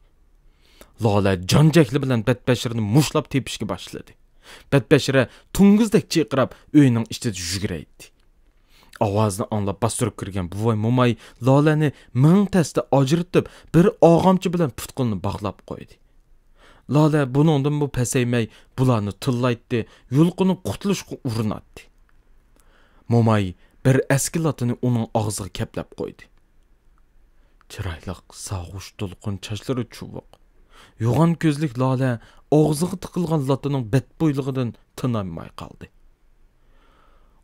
لالە جان-جەھلى بىلەن بەتبەشىرنى مۇشتلاپ تېپىشكە باشلىدى. بەتبەشىرە توڭگۇزدەك چىرقىراپ ئۆينىڭ ئىچىدە يۈگۈرەيتتى. ئاۋازىنى ئاڭلاپ باستۇرۇپ كىرگەن بوۋاي موماي لالەنى مىڭ تەستە ئاجرىتىپ، بىر ئاغامچا بىلەن پۇت-قولىنى باغلاپ قويدى. لالە بۇنىڭدىنمۇ پەسەيمەي، بۇلارنى تىللايتتى، يۇلقۇنۇپ قۇتۇلۇشقا ئۇرۇناتتى. موماي بىر ئەسكى لاتىنى ئۇنىڭ ئاغزىغا كەپلەپ قويدى. چىرايلىق ساغۇش دولقۇن چاچلىرى چۇۋۇق، يوغان كۆزلۈك لالە ئاغزىغا تىقىلغان لاتىنىڭ بەتبۇيلۇقىدىن تىنالماي قالدى.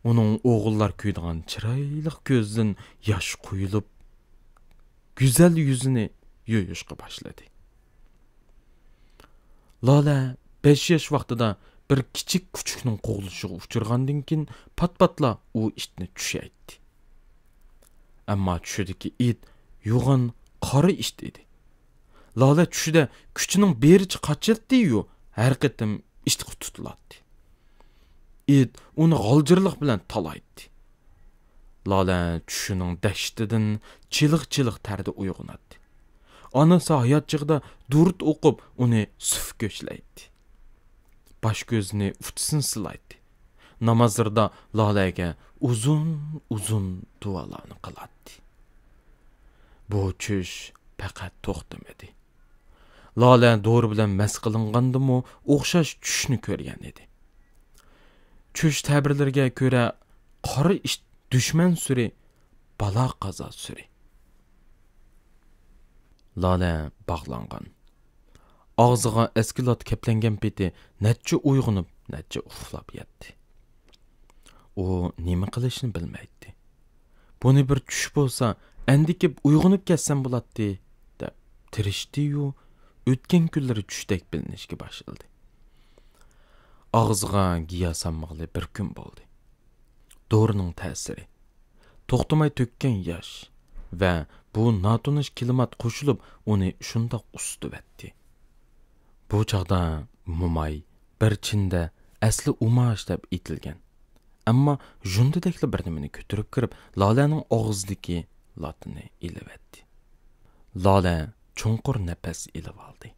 ئۇنىڭ ئوغۇللار كۆيىدىغان چىرايلىق كۆزىدىن ياش قۇيۇلۇپ، گۈزەل يۈزىنى يۇيۇشقا باشلىدى. لالە بەش ياش ۋاقتىدا بىر كىچىك كۈچۈكنىڭ قوغلىشىغا ئۇچرىغاندىن كېيىن، پات-پاتلا ئۇ ئىتنى چۈشەيتتى. ئەمما چۈشىدىكى ئىت يوغان قارا ئىت ئىدى. لالە چۈشىدە كۈچىنىڭ بېرىچە قاچاتتى-يۇ، ھەر قېتىم ئىتقا تۇتۇلاتتى. ئىت ئۇنى غالجىرلىق بىلەن تالايتتى. لالە چۈشىنىڭ دەھشىتىدىن چىلىق-چىلىق تەردە ئويغىناتتى. ئانىسى ھايات چېغىدا دۇرۇت ئوقۇپ، ئۇنى سۈف كۆشلەيتتى. باش كۆزىنى ئۇچىسىنى سىلايتتى. نامازلىرىدا لالەگە ئۇزۇن-ئۇزۇن دۇئالارنى قىلاتتى. بۇ چۈش پەقەت توختىمىدى. لالە دورا بىلەن مەس قىلىنغاندىمۇ ئوخشاش چۈشنى كۆرگەن ئىدى. چۈش تەبىرلىرىگە كۆرە، قارا ئىت دۈشمەن سۈرى، بالا قازا سۈرى. لالە باغلانغان. ئاغزىغا ئەسكى لاتا كەپلەنگەن پېتى نەچچە ئويغىنىپ، نەچچە ئۇخلاپ ياتتى. ئۇ نېمە قىلىشنى بىلمەيتتى. بۇنى بىر چۈش بولسا، ئەندىكىپ ئويغىنىپ كەتسەم بولاتتى، دەپ تىرىشتى-يۇ، ئۆتكەن كۈنلىرى چۈشتەك بىلىنىشكە باشلىدى. ئاغزىغا گىياھ سالمىغىلى بىر كۈن بولدى. دورىنىڭ تەسىرى، توختىماي تۆككەن ياش ۋە بۇ ناتونۇش كىلىمات قوشۇلۇپ، ئۇنى شۇنداق ئۇسسىتىۋەتتى. بۇ چاغدا موماي بىر چىندە ئەسلى ئۇماش دەپ ئېيتىلگەن، ئەمما ژۇندىدەكلا بىر نېمىنى كۆتۈرۈپ كىرىپ، لالەنىڭ ئاغزىدىكى لاتىنى ئېلىۋەتتى. لالە چوڭقۇر نەپەس ئېلىۋالدى.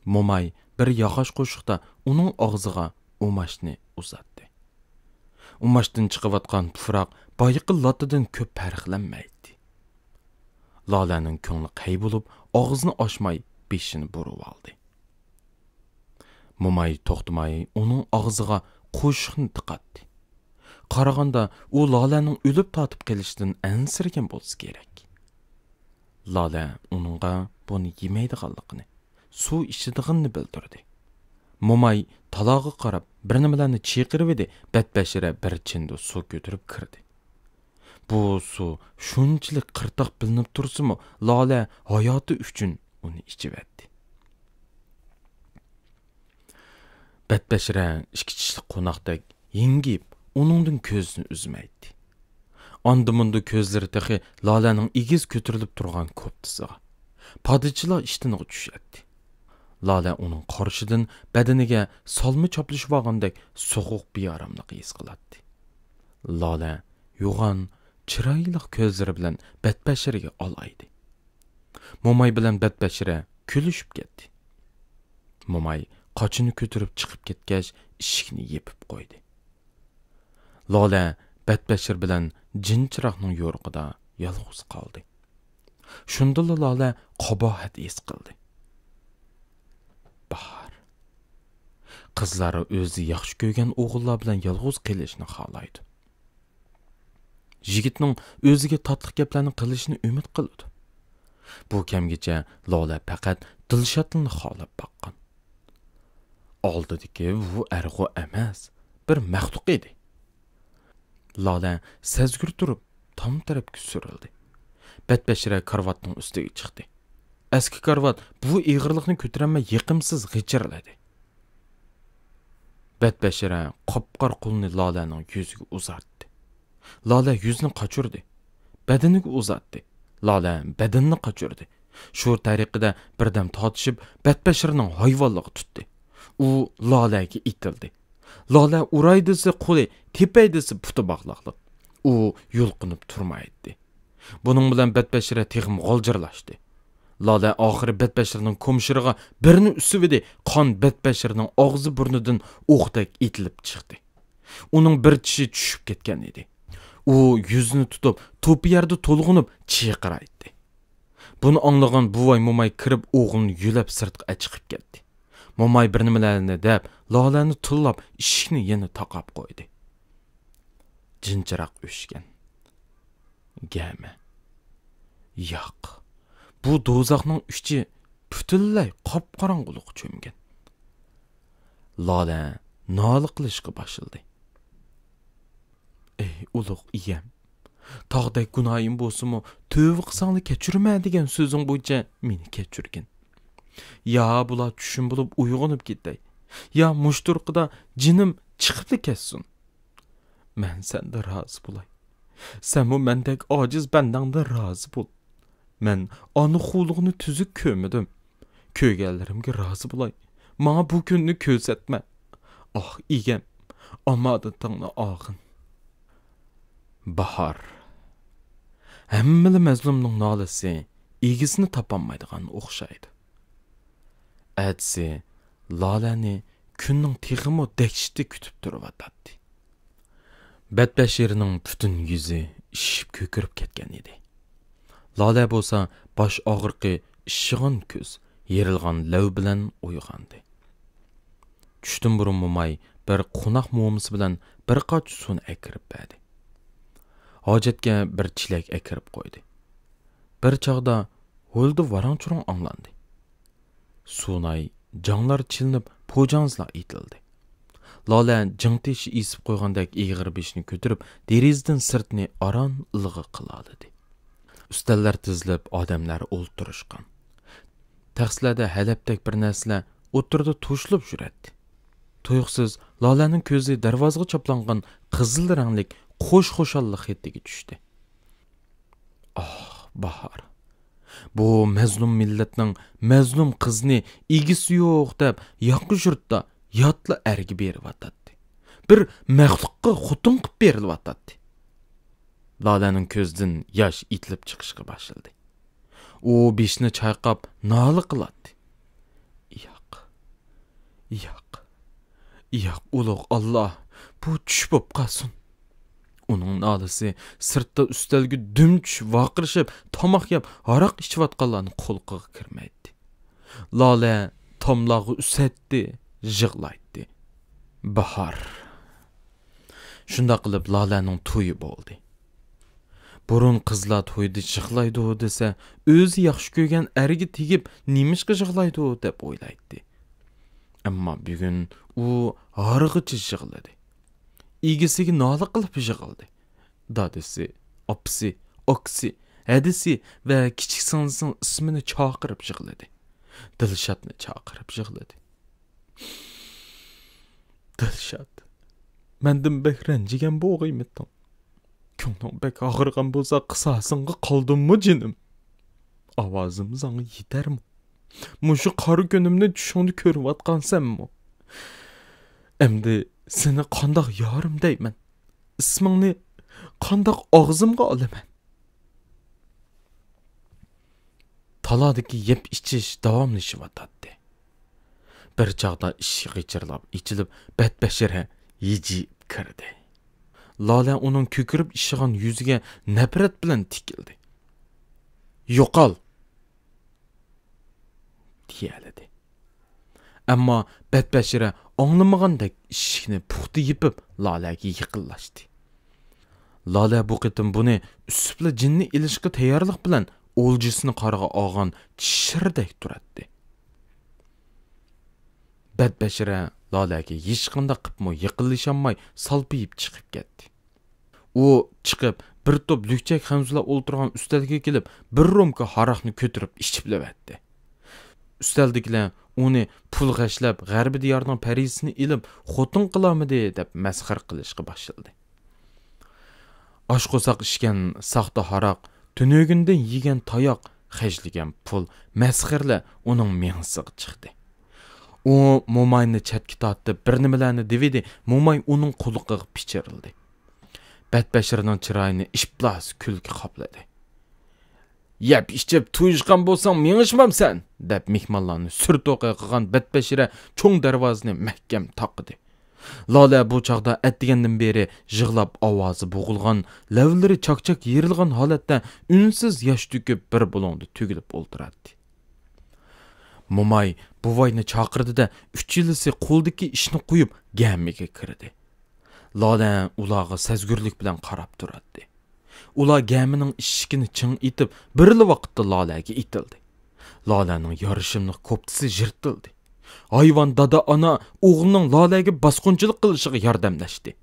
موماي بىر ياغاچ قوشۇقتا ئۇنىڭ ئاغزىغا ئۇماچنى ئۇزاتتى. ئۇماچتىن چىقىۋاتقان پۇراق بايىقى لاتىدىن كۆپ پەرقلەنمەيتتى. لالەنىڭ كۆڭلى قەي بولۇپ، ئاغزىنى ئاچماي بېشىنى بۇرۇۋالدى. موماي توختىماي ئۇنىڭ ئاغزىغا قوشۇقنى تىقاتتى. قارىغاندا، ئۇ لالەنىڭ ئۆلۈپ تارتىپ قېلىشىدىن ئەنسىرىگەن بولسا كېرەك. لالە ئۇنىڭغا بۇنى يېمەيدىغانلىقىنى، سۇ ئىچىدىغىنىنى بىلدۈردى. موماي تالاغا قاراپ بىر نېمىلەرنى چىقىرىۋىدى، بەتبەشىرە بىر چىندە سۇ كۆتۈرۈپ كىردى. بۇ سۇ شۇنچىلىك قىرتاق بىلىنىپ تۇرسىمۇ، لالە ھاياتى ئۈچۈن ئۇنى ئىچىۋەتتى. بەتبەشىرە ئىككى چىشلىق قوناقتەك ھىڭگىيىپ، ئۇنىڭدىن كۆزىنى ئۈزمەيتتى. ئاندا-مۇندا كۆزلىرى تېخى لالەنىڭ ئېگىز كۆتۈرۈلۈپ تۇرغان كوپتىسىغا، پادىچىلا ئىشتىنىغا چۈشەتتى. لالە ئۇنىڭ قارىشىدىن بەدىنىگە سالما چاپلىشىۋالغاندەك سوغۇق بىئاراملىق ھېس قىلاتتى. لالە يوغان، چىرايلىق كۆزلىرى بىلەن بەتبەشىرىگە ئالايدى. موماي بىلەن بەتبەشىرە كۈلۈشۈپ كەتتى. موماي قاچىنى كۆتۈرۈپ چىقىپ كەتكەچ، ئىشىكنى يېپىپ قويدى. لالە بەتبەشىر بىلەن جىنچىراغنىڭ يورۇقىدا يالغۇز قالدى. شۇندىلا لالە قاباھەت ھېس قىلدى. باھار. قىزلار ئۆزى ياخشى كۆرگەن ئوغۇللار بىلەن يالغۇز قېلىشنى خالايدۇ. يىگىتنىڭ ئۆزىگە تاتلىق گەپلەرنى قىلىشىنى ئۈمىد قىلىدۇ. بۇ كەمگىچە لالە پەقەت دىلشاتلىنى خالاپ باققان. ئالدىدىكى بۇ ئەرغۇ ئەمەس، بىر مەخلۇق ئىدى. لالە سەزگۈر تۇرۇپ، تام تەرەپكە سۈرۈلدى. بەتبەشىرە كارىۋاتنىڭ ئۈستىگە چىقتى. ئەسكى كارىۋات بۇ ئېغىرلىقنى كۆتۈرەلمەي يېقىمسىز غىچىرلىدى. بەتبەشىرە قاپقارا قولىنى لالەنىڭ يۈزىگە ئۇزارتتى. لالە يۈزنى قاچۇردى. بەدىنىگە ئۇزاتتى. لالە بەدىنىنى قاچۇردى. شۇ تەرىقىدە بىردەم تارتىشىپ، بەتبەشىرىنىڭ ھايۋانلىقى تۇتتى. ئۇ لالەگە ئېتىلدى. لالە ئۇراي دېسە قولى، تېپەي دېسە پۇتى باغلاقلىق. ئۇ يۇلقۇنۇپ تۇرمايتتى. بۇنىڭ بىلەن بەتبەشىرە تېخىمۇ غالجىرلاشتى. لالە ئاخىرى بەتبەشىرىنىڭ كومشىرىغا بىرنى ئۈسۈۋىدى، قان بەتبەشىرىنىڭ ئاغزى بۇرنىدىن ئوقتەك ئېتىلىپ چىقتى. ئۇنىڭ بىر چىشى چۈشۈپ كەتكەن ئىدى. ئۇ يۈزىنى تۇتۇپ، توپا يەردە تولغىنىپ چىرقىرايتتى. بۇنى ئاڭلىغان بوۋاي موماي كىرىپ ئوغلىنى يۆلەپ سىرتقا ئەچىقىپ كەتتى. موماي بىر نېمىلەرنى دەپ، لالەنى تىللاپ ئىشىكنى يەنە تاقاپ قويدى. جىنچىراق ئۆچكەن. گەمە. ياق. بۇ دوزاخنىڭ ئىچى پۈتۈنلەي قاپقاراڭغۇلۇققا چۆمگەن. لالە نالە قىلىشقا باشلىدى. ئەي ئۇلۇغ ئىگەم، تاغدەك گۇناھىم بولسىمۇ، تۆۋە قىلساڭلا كەچۈرىمەن دېگەن سۆزۈڭ بويىچە مېنى كەچۈرگىن. يا بۇلار چۈشۈم بولۇپ ئويغىنىپ كېتەي، يا مۇشۇ تۇرقىدا جېنىم چىقىپلا كەتسۇن. مەن سەندە رازى بولاي. سەنمۇ مەندەك ئاجىز بەندەڭدە رازى بول. مەن ئانا قۇلىقىنى تۈزۈك كۆرمىدىم. كۆرگەنلىرىمگە رازى بولاي. ماڭا بۇ كۈننى كۆرسەتمە. ئاھ، ئىگەم، ئامانىتىڭنى ئالغىن. باھار. ھەممىلا مەزلۇمنىڭ نالىسى ئىگىسىنى تاپالمايدىغان ئوخشايدۇ. ئەتىسى لالەنى كۈننىڭ تېخىمۇ دەھشىتى كۈتۈپ تۇرۇۋاتاتتى. بەتبەشىرنىڭ پۈتۈن يۈزى ئىششىپ كۆكىرىپ كەتكەن ئىدى. لالە بولسا باش ئاغرىقى، ئىششىغان كۆز، يېرىلغان لەۋ بىلەن ئويغاندى. چۈشتىن بۇرۇن موماي بىر قوناق مومىسى بىلەن بىر قاچا سۇنى ئەكىرىپ بەردى. ھاجەتكە بىر چېلەك ئەكىرىپ قويدى. بىر چاغدا ھۆلدە ۋاراڭ-چۇرۇڭ ئاڭلاندى. سۇناي جاڭلار چېلىنىپ، پوجاڭزىلار ئېيتىلدى. لالە جىڭ تېشى ئېسىپ قويغاندەك ئېغىر بېشىنى كۆتۈرۈپ، دېرىزىدىن سىرتنى ئاران ئىلغا قىلالىدى. ئۈستەللەر تىزىلىپ، ئادەملەر ئولتۇرۇشقان. تەخسىلەردە ھەلەپتەك بىر نەرسىلەر ئوتتۇرىدا توشۇلۇپ يۈرەتتى. تۇيۇقسىز لالەنىڭ كۆزى دەرۋازىغا چاپلانغان قىزىل رەڭلىك قوش خۇشاللىق خېتىگە چۈشتى. ئاھ، باھار! بۇ مەزلۇم مىللەتنىڭ مەزلۇم قىزىنى ئىگىسى يوق دەپ ياقا يۇرتتا ياتلا ئەرگە بېرىۋاتاتتى. بىر مەخلۇققا خوتۇن قىپ بېرىلىۋاتاتتى. لالەنىڭ كۆزىدىن ياش ئېتىلىپ چىقىشقا باشلىدى. ئۇ بېشىنى چايقاپ نالە قىلاتتى. ياق، ياق، ياق، ئۇلۇغ ئاللا، بۇ چۈش بوپ قالسۇن. ئۇنىڭ نالىسى سىرتتا ئۈستەلگە دۈم چۈشۈپ ۋارقىرىشىپ، تاماق يەپ، ھاراق ئىچىۋاتقانلارنىڭ قۇلىقىغا كىرمەيتتى. لالە تاملارغا ئۈسەتتى، يىغلايتتى. باھار. شۇنداق قىلىپ لالەنىڭ تويى بولدى. بۇرۇن قىزلار تويدا يىغلايدۇ دېسە، ئۆزى ياخشى كۆرگەن ئەرگە تېگىپ نېمىشقا يىغلايدۇ دەپ ئويلايتتى. ئەمما بۈگۈن ئۇ ھارغىچە يىغلىدى. ئىگىسىگە نالە قىلىپ يىغلىدى. دادىسى، ئاپىسى، ئاكىسى، ھەدىسى ۋە كىچىك سىڭلىسىنىڭ ئىسمىنى چاقىرىپ يىغلىدى. دىلشاتنى چاقىرىپ يىغلىدى. دىلشات، مەندىن بەك رەنجىگەن بولغىيمىتىڭ؟ كۆڭلۈڭ بەك ئاغرىغان بولسا، قىساسىڭغا قالدىممۇ جېنىم؟ ئاۋازىم ساڭا يېتەرمۇ؟ مۇشۇ قارا كۈنۈمنى چۈشۈڭدە كۆرۈۋاتقانسەنمۇ؟ ئەمدى سېنى قانداق يارىم دەيمەن؟ ئىسمىڭنى قانداق ئاغزىمغا ئالىمەن؟ تالادىكى يەپ ئىچىش داۋاملىشىۋاتاتتى. بىر چاغدا ئىشىك غىچىرلاپ ئېچىلىپ، بەتبەشىرە ھىجىيىپ كىردى. لالە ئۇنىڭ كۆكىرىپ ئىششىغان يۈزىگە نەپرەت بىلەن تىكىلدى. يوقال! دېيەلىدى. ئەمما بەتبەشىرە ئاڭلىمىغاندەك ئىشىكنى پۇختا يېپىپ، لالەگە يېقىنلاشتى. لالە بۇ قېتىم بۇنى ئۈسۈپلا جىننى ئېلىشقا تەييارلىق بىلەن ئولجىسىنى قارىغا ئالغان شىردەك تۇراتتى. بەتبەشىرە لالەگە ھېچقانداق قىپمۇ يېقىنلىشالماي سالپىيىپ چىقىپ كەتتى. ئۇ چىقىپ، بىر توپ لۈكچەك خەنزۇلار ئولتۇرغان ئۈستەلگە كېلىپ، بىر رومكا ھاراقنى كۆتۈرۈپ ئىچىپلىۋەتتى. ئۈستەلدىكىلەر ئۇنى پۇل خەجلەپ، غەربىي دىيارنىڭ پەرىسىنى ئېلىپ، خوتۇن قىلالمىدى دەپ مەسخىرە قىلىشقا باشلىدى. ئاچ قورساق ئىچكەن ساختا ھاراق، تۈنۈگۈندىن يېگەن تاياق، خەجلىگەن پۇل، مەسخىرىلەر ئۇنىڭ مېڭىسىغا چىقتى. ئۇ موماينى چەتكە تارتىپ، بىر نېمىلەرنى دېۋىدى، موماي ئۇنىڭ قۇلىقىغا پىچىرلىدى. بەتبەشىرنىڭ چىرايىنى ئىپلاس كۈلكە قاپلىدى. يەپ ئىچىپ تويۇشقان بولساڭ مېڭىشمامسەن؟ دەپ مېھمانلارنى سۈر توقا قىلغان بەتبەشىرە چوڭ دەرۋازىنى مەھكەم تاقىدى. لالە بۇ چاغدا ئەتىگەندىن بېرى يىغلاپ ئاۋازى بوغۇلغان، لەۋلىرى چاك-چاك يېرىلغان ھالەتتە ئۈنسىز ياش تۆكۈپ بىر بۇلۇڭدا تۈگۈلۈپ ئولتۇراتتى. موماي بوۋاينى چاقىردى-دە، ئۈچىلىسى قولىدىكى ئىشنى قويۇپ گەمىگە كىردى. لالە ئۇلارغا سەزگۈرلۈك بىلەن قاراپ تۇراتتى. ئۇلار گەمىنىڭ ئىشىكىنى چىڭ ئېتىپ، بىرلا ۋاقىتتا لالەگە ئېتىلدى. لالەنىڭ يارىشىملىق كوپتىسى يىرتىلدى. ھايۋان دادا-ئانا ئوغلىنىڭ لالەگە باسقۇنچىلىق قىلىشىغا ياردەملەشتى.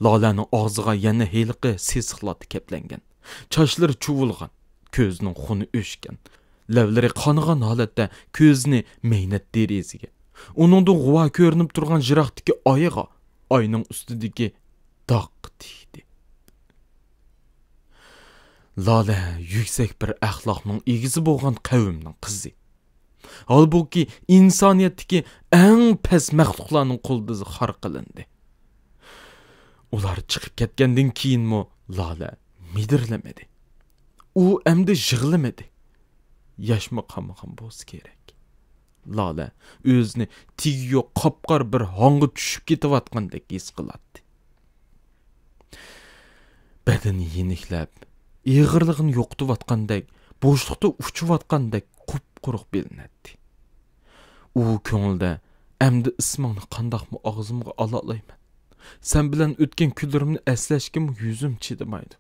لالەنىڭ ئاغزىغا يەنە ھېلىقى سېسىقلاردا كەپلەنگەن. چاچلىرى چۇۋۇلغان، كۆزىنىڭ خۇنى ئۆچكەن. لەۋلىرى قانىغان ھالەتتە كۆزىنى مەينەت دېرىزىگە، ئۇنىڭدىن غۇۋا كۆرۈنۈپ تۇرغان يىراقتىكى ئايغا، ئاينىڭ ئۈستىدىكى داغقا تىكتى. لالە يۈكسەك بىر ئەخلاقنىڭ ئىگىسى بولغان قەۋمنىڭ قىزى. ھالبۇكى، ئىنسانىيەتتىكى ئەڭ پەس مەخلۇقلارنىڭ قولىدا خار قىلىندى. ئۇلار چىقىپ كەتكەندىن كېيىنمۇ لالە مىدىرلىمىدى. ئۇ ئەمدى يىغلىمىدى. ياشمۇ قالمىغان بولسا كېرەك. لالە ئۆزىنى تېگى يوق قاپقارا بىر ھاڭغا چۈشۈپ كېتىۋاتقاندەك ھېس قىلاتتى. بەدىنى يېنىكلەپ، ئېغىرلىقىنى يوقىتىۋاتقاندەك، بوشلۇقتا ئۇچۇۋاتقاندەك قۇپقۇرۇق بىلىنەتتى. ئۇ كۆڭلىدە، «ئەمدى ئىسمىڭنى قانداقمۇ ئاغزىمغا ئالالايمەن؟ سەن بىلەن ئۆتكەن كۈنلىرىمنى ئەسلەشكىمۇ يۈزۈم چىدىمايدۇ.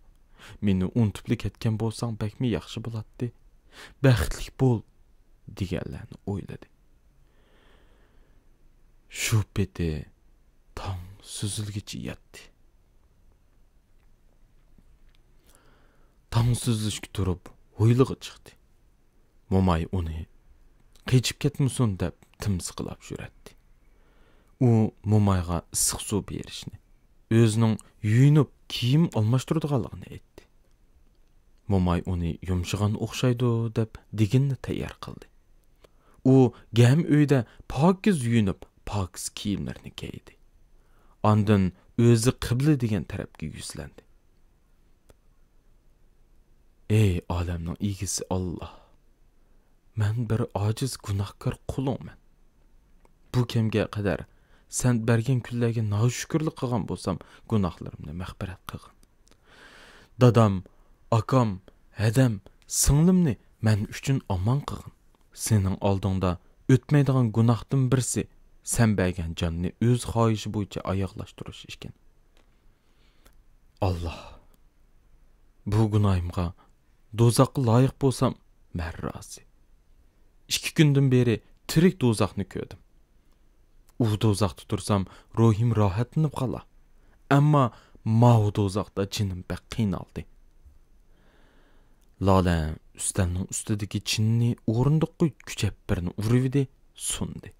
مېنى ئۇنتۇپلا كەتكەن بولساڭ بەكمۇ ياخشى بولاتتى. بەختلىك بول» دېگەنلەرنى ئويلىدى. شۇ پېتى تاڭ سۈزۈلگىچە ياتتى. تاڭ سۈزۈلۈشكە تۇرۇپ ھويلىغا چىقتى. موماي ئۇنى قېچىپ كەتمىسۇن دەپ تىمسىقلاپ يۈرەتتى. ئۇ مومايغا ئىسسىق سۇ بېرىشنى، ئۆزىنىڭ يۇيۇنۇپ كىيىم ئالماشتۇرىدىغانلىقىنى ئېيتتى. موماي ئۇنى يۇمشىغان ئوخشايدۇ دەپ دېگىنىنى تەييار قىلدى. ئۇ گەم ئۆيدە پاكىز يۇيۇنۇپ، پاكىز كىيىملىرىنى كىيدى. ئاندىن ئۆزى قىبلە دېگەن تەرەپكە يۈزلەندى. ئەي ئالەمنىڭ ئىگىسى ئاللا! مەن بىر ئاجىز گۇناھكار قۇلۇڭمەن. بۇ كەمگە قەدەر سەن بەرگەن كۈنلەرگە ناشۈكۈرلۈك قىلغان بولسام، گۇناھلىرىمنى مەغپىرەت قىلغىن. دادام، ئاكام، ھەدەم، سىڭلىمنى مەن ئۈچۈن ئامان قىلغىن. سېنىڭ ئالدىڭدا ئۆتمەيدىغان گۇناھتىن بىرسى سەن بەرگەن جاننى ئۆز خاھىشى بويىچە ئاياغلاشتۇرۇش ئىكەن. ئاللا، بۇ گۇناھىمغا دوزاخقا لايىق بولسام، مەن رازى. ئىككى كۈندىن بېرى تىرىك دوزاخنى كۆردۈم. ئۇ دوزاختا تۇرسام، روھىم راھەتلىنىپ قالا. ئەمما ماۋۇ دوزاختا جېنىم بەك قىينالدى. لالە ئۈستەلنىڭ ئۈستىدىكى چىنىنى ئورۇندۇققا كۈچەپ بىرنى ئۇرۇۋىدى، سۇندى.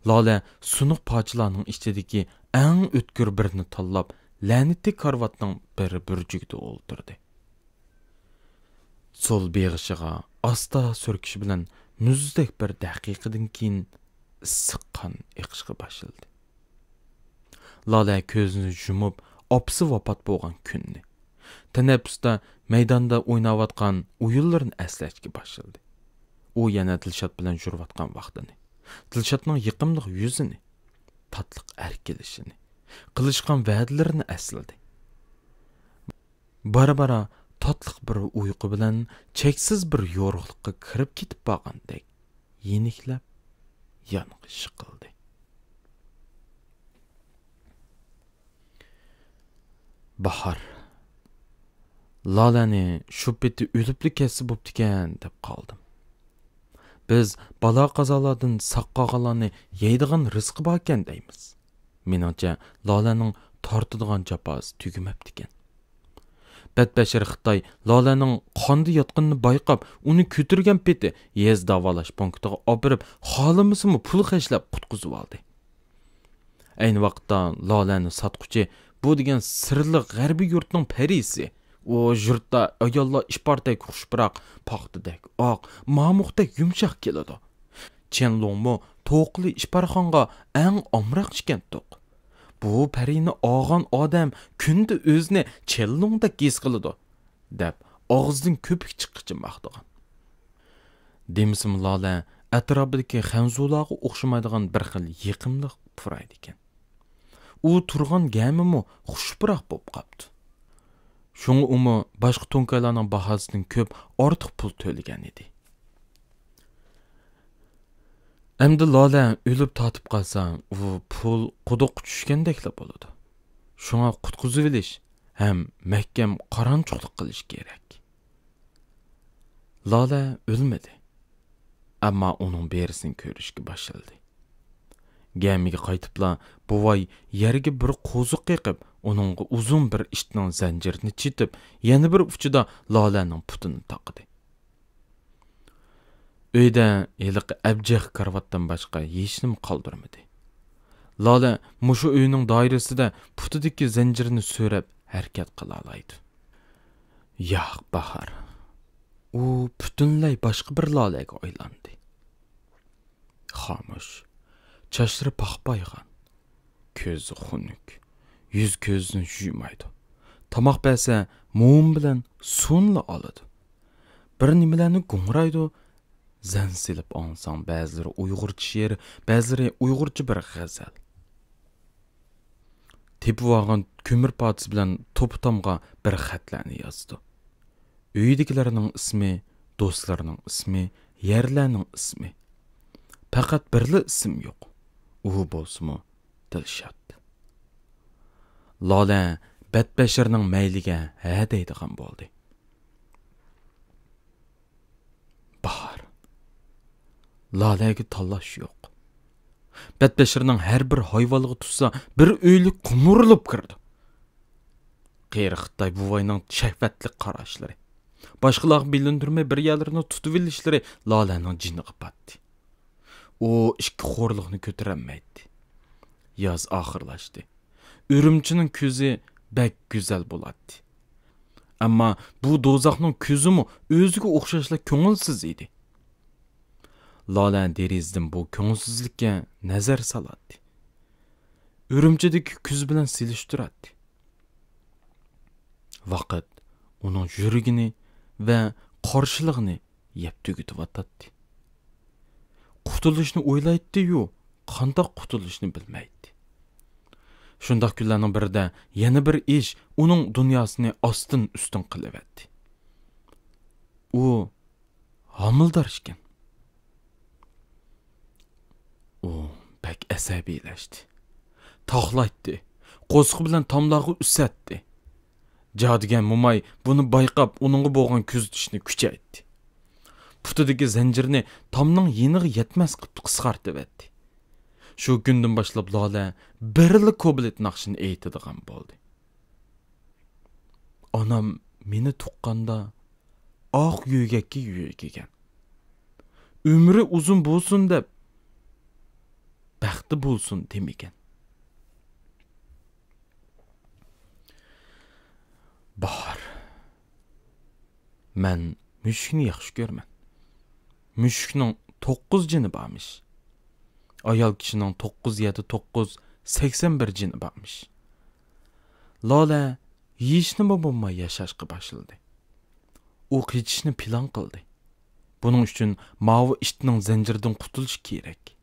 لالە سۇنۇق پارچىلارنىڭ ئىچىدىكى ئەڭ ئۆتكۈر بىرنى تاللاپ، لەنىتى كارىۋاتنىڭ بىر بۇرجىكىدا ئولتۇردى. سول بېغىشىغا ئاستا سۈركىشى بىلەن مۇزدەك بىر دەقىقىدىن كېيىن ئىسسىق قان ئېقىشقا باشلىدى. لالە كۆزىنى يۇمۇپ، ئاپىسى ۋاپات بولغان كۈننى، تەنەپپۇستا مەيداندا ئويناۋاتقان ئويۇنلىرىنى ئەسلەشكە باشلىدى. ئۇ يەنە دىلشات بىلەن يۈرۈۋاتقان ۋاقتىنى، دىلشاتنىڭ يېقىملىق يۈزىنى، تاتلىق ئەركىلىشىنى، قىلىشقان ۋەدىلىرىنى ئەسلىدى. بارا-بارا تاتلىق بىر ئۇيقۇ بىلەن چەكسىز بىر يورۇقلۇققا كىرىپ كېتىپ بارغاندەك يېنىكلەپ يانغا يىقىلدى. باھار. لالەنى شۇ پېتى ئۆلۈپلا كەتسە بوپتىكەن دەپ قالدىم. بىز بالا-قازالاردىن ساق قالغانلارنى يەيدىغان رىزقى باركەن دەيمىز. مېنىڭچە، لالەنىڭ تارتىدىغان جاپاسى تۈگىمەپتىكەن. بەتبەشىرە خىتاي لالەنىڭ قاندا ياتقىنىنى بايقاپ، ئۇنى كۆتۈرگەن پېتى يېزا داۋالاش پونكىتىغا ئاپىرىپ، خالىمىسىمۇ پۇل خەجلەپ قۇتقۇزۇۋالدى. ئەينى ۋاقىتتا لالەنى ساتقۇچى بۇ دېگەن سىرلىق غەربىي يۇرتنىڭ پەرىسى. ئۇ يۇرتتا ئاياللار ئىپاردەك خۇش پۇراق، پاختىدەك ئاق، مامۇقتەك يۇمشاق كېلىدۇ. چيەنلۇڭمۇ توقلى ئىپارخانغا ئەڭ ئامراق ئىكەنتۇق. بۇ پەرىنى ئالغان ئادەم كۈندە ئۆزىنى چيەنلۇڭدەك ھېس قىلىدۇ، دەپ ئاغزىدىن كۆپۈك چىققىچە ماختىغان. دېمىسىمۇ لالە ئەتراپىدىكى خەنزۇلارغا ئوخشىمايدىغان بىر خىل يېقىملىق پۇرايدىكەن. ئۇ تۇرغان گەمىمۇ خۇش پۇراق بولۇپ قاپتۇ. شۇڭا ئۇمۇ باشقا توڭكايلارنىڭ باھاسىدىن كۆپ ئارتۇق پۇل تۆلىگەن ئىدى. ئەمدى لالە ئۆلۈپ تارتىپ قالسا، ئۇ پۇل قۇدۇققا چۈشكەندەكلا بولىدۇ. شۇڭا قۇتقۇزۇۋېلىش ھەم مەھكەم قارانچۇقلۇق قىلىش كېرەك. لالە ئۆلمىدى. ئەمما ئۇنىڭ بېرىسىنى كۆرۈشكە باشلىدى. گەمىگە قايتىپلا بوۋاي يەرگە بىر قوزۇق قېقىپ، ئۇنىڭغا ئۇزۇن بىر ئىتنىڭ زەنجىرىنى چېتىپ، يەنە بىر ئۇچىدا لالەنىڭ پۇتىنى تاقىدى. ئۆيدە ھېلىقى ئەبجەخ كارىۋاتتىن باشقا ھېچنېمە قالدۇرمىدى. لالە مۇشۇ ئۆينىڭ دائىرىسىدە پۇتىدىكى زەنجىرنى سۆرەپ ھەرىكەت قىلالايدۇ. ياق، باھار. ئۇ پۈتۈنلەي باشقا بىر لالەگە ئايلاندى. خامۇش. چاچلىرى پاخپايغان. كۆزى خۇنۈك. يۈز-كۆزىنى يۇيمايدۇ. تاماق بەرسە، موم بىلەن سۇنىلا ئالىدۇ. بىر نېمىلەرنى گۇڭرايدۇ، زەن سېلىپ ئاڭلىساڭ، بەزىلىرى ئۇيغۇرچە شېئىر، بەزىلىرى ئۇيغۇرچە بىر غەزەل. تېپىۋالغان كۆمۈر پارچىسى بىلەن توپا-تامغا بىر خەتلەرنى يازىدۇ. ئۆيىدىكىلەرنىڭ ئىسمى، دوستلىرىنىڭ ئىسمى، يەرلەرنىڭ ئىسمى. پەقەت بىرلا ئىسىم يوق. ئۇ بولسىمۇ دىلشات. لالە بەتبەشىرنىڭ مەيلىگە ھە دەيدىغان بولدى. باھار. لالەگە تاللاش يوق. بەتبەشىرنىڭ ھەر بىر ھايۋانلىقى تۇتسا، بىر ئۆيلۈك قۇمۇرۇلۇپ كىرىدۇ. قېرى خىتاي بوۋاينىڭ شەھۋەتلىك قاراشلىرى، باشقىلارغا بىلىندۈرمەي بىر يەرلىرىنى تۇتۇۋېلىشلىرى لالەنىڭ جېنىغا پاتتى. ئۇ ئىككى خورلۇقنى كۆتۈرەلمەيتتى. ياز ئاخىرلاشتى. ئۈرۈمچىنىڭ كۈزى بەك گۈزەل بولاتتى. ئەمما بۇ دوزاخنىڭ كۈزىمۇ ئۆزىگە ئوخشاشلا كۆڭۈلسىز ئىدى. لالە دېرىزىدىن بۇ كۆڭۈلسىزلىككە نەزەر سالاتتى. ئۈرۈمچىدىكى كۈز بىلەن سېلىشتۇراتتى. ۋاقىت ئۇنىڭ يۈرىكىنى ۋە قارشىلىقىنى يەپ تۈگىتىۋاتاتتى. قۇتۇلۇشنى ئويلايتتى-يۇ، قانداق قۇتۇلۇشنى بىلمەيتتى. شۇنداق كۈنلەرنىڭ بىرىدە يەنە بىر ئىش ئۇنىڭ دۇنياسىنى ئاستىن-ئۈستۈن قىلىۋەتتى. ئۇ ھامىلىدار ئىكەن. ئۇ بەك ئەسەبىيلەشتى. تاقلايتتى. قورسىقى بىلەن تاملارغا ئۈسەتتى. جادۇگەر موماي بۇنى بايقاپ، ئۇنىڭغا بولغان كۆزىتىشنى كۈچەيتتى. پۇتىدىكى زەنجىرنى تامنىڭ يېنىغا يەتمەس قىلىپ قىسقارتىۋەتتى. شۇ كۈندىن باشلاپ لالە بىرلا كوبلېت ناخشىنى ئېيتىدىغان بولدى. ئانام مېنى تۇغقاندا ئاق يۆگەككە يۆگىگەن. ئۆمرى ئۇزۇن بولسۇن دەپ، بەختى بولسۇن دېمىگەن. باھار. مەن مۈشۈكنى ياخشى كۆرىمەن. مۈشۈكنىڭ توققۇز جېنى بارمىش. ئايال كىشىنىڭ توققۇز يەتتە توققۇز، سەكسەن بىر جېنى بارمىش. لالە ھېچنېمە بولماي ياشاشقا باشلىدى. ئۇ قېچىشنى پىلان قىلدى. بۇنىڭ ئۈچۈن ماۋۇ ئىتنىڭ زەنجىرىدىن قۇتۇلۇش كېرەك.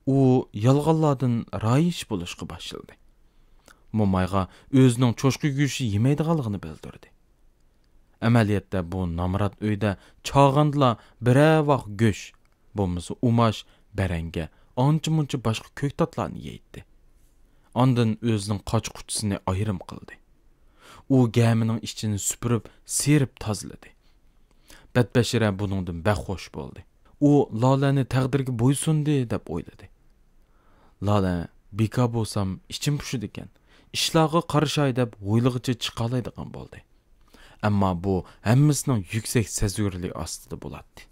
ئۇ يالغانلاردىن رايىش بولۇشقا باشلىدى. مومايغا ئۆزىنىڭ چوشقا گۆشى يېمەيدىغانلىقىنى بىلدۈردى. ئەمەلىيەتتە بۇ نامرات ئۆيدە چاغاندىلا بىرەر ۋاق گۆش، بولمىسا ئۇماش، بەرەڭگە، ئانچە-مۇنچە باشقا كۆكتاتلارنى يەيتتى. ئاندىن ئۆزىنىڭ قاچا-قۇچىسىنى ئايرىم قىلدى. ئۇ گەمىنىڭ ئىچىنى سۈپۈرۈپ، سىيرىپ تازىلىدى. بەتبەشىرە بۇنىڭدىن بەك خوش بولدى. ئۇ لالەنى تەقدىرگە بويسۇندى دەپ ئويلىدى. لالە بىكار بولسام ئىچىم پۇشىدىكەن، ئىشلارغا قارىشاي دەپ ھويلىغىچە چىقالايدىغان بولدى. ئەمما بۇ ھەممىسىنىڭ يۈكسەك سەزگۈرلۈكى ئاستىدا بولاتتى.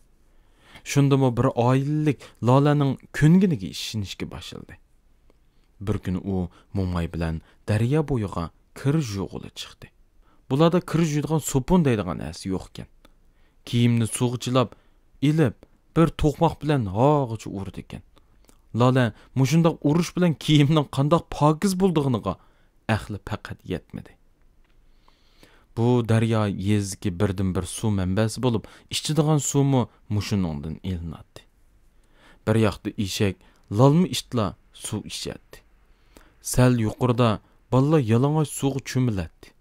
شۇندىمۇ بىر ئائىلىلىك لالەنىڭ كۆنگىنىگە ئىشىنىشكە باشلىدى. بىر كۈنى ئۇ موماي بىلەن دەريا بويىغا كىر يۇغىلى چىقتى. بۇلاردا كىر يۇيىدىغان سوپۇن دەيدىغان نەرسە يوقكەن. كىيىمنى سۇغا چىلاپ، ئېلىپ، بىر توقماق بىلەن ھاغىچە ئۇرىدىكەن. لالە مۇشۇنداق ئۇرۇش بىلەن كىيىمنىڭ قانداق پاكىز بولىدىغىنىغا ئەقلى پەقەت يەتمىدى. بۇ دەريا يېزىدىكى بىردىنبىر سۇ مەنبەسى بولۇپ، ئىچىدىغان سۇمۇ مۇشۇنىڭدىن ئېلىناتتى. بىر ياقتا ئېشەك، لالما ئىتلار سۇ ئىچەتتى. سەل يۇقىرىدا بالىلار يالىڭاچ سۇغا چۆمۈلەتتى.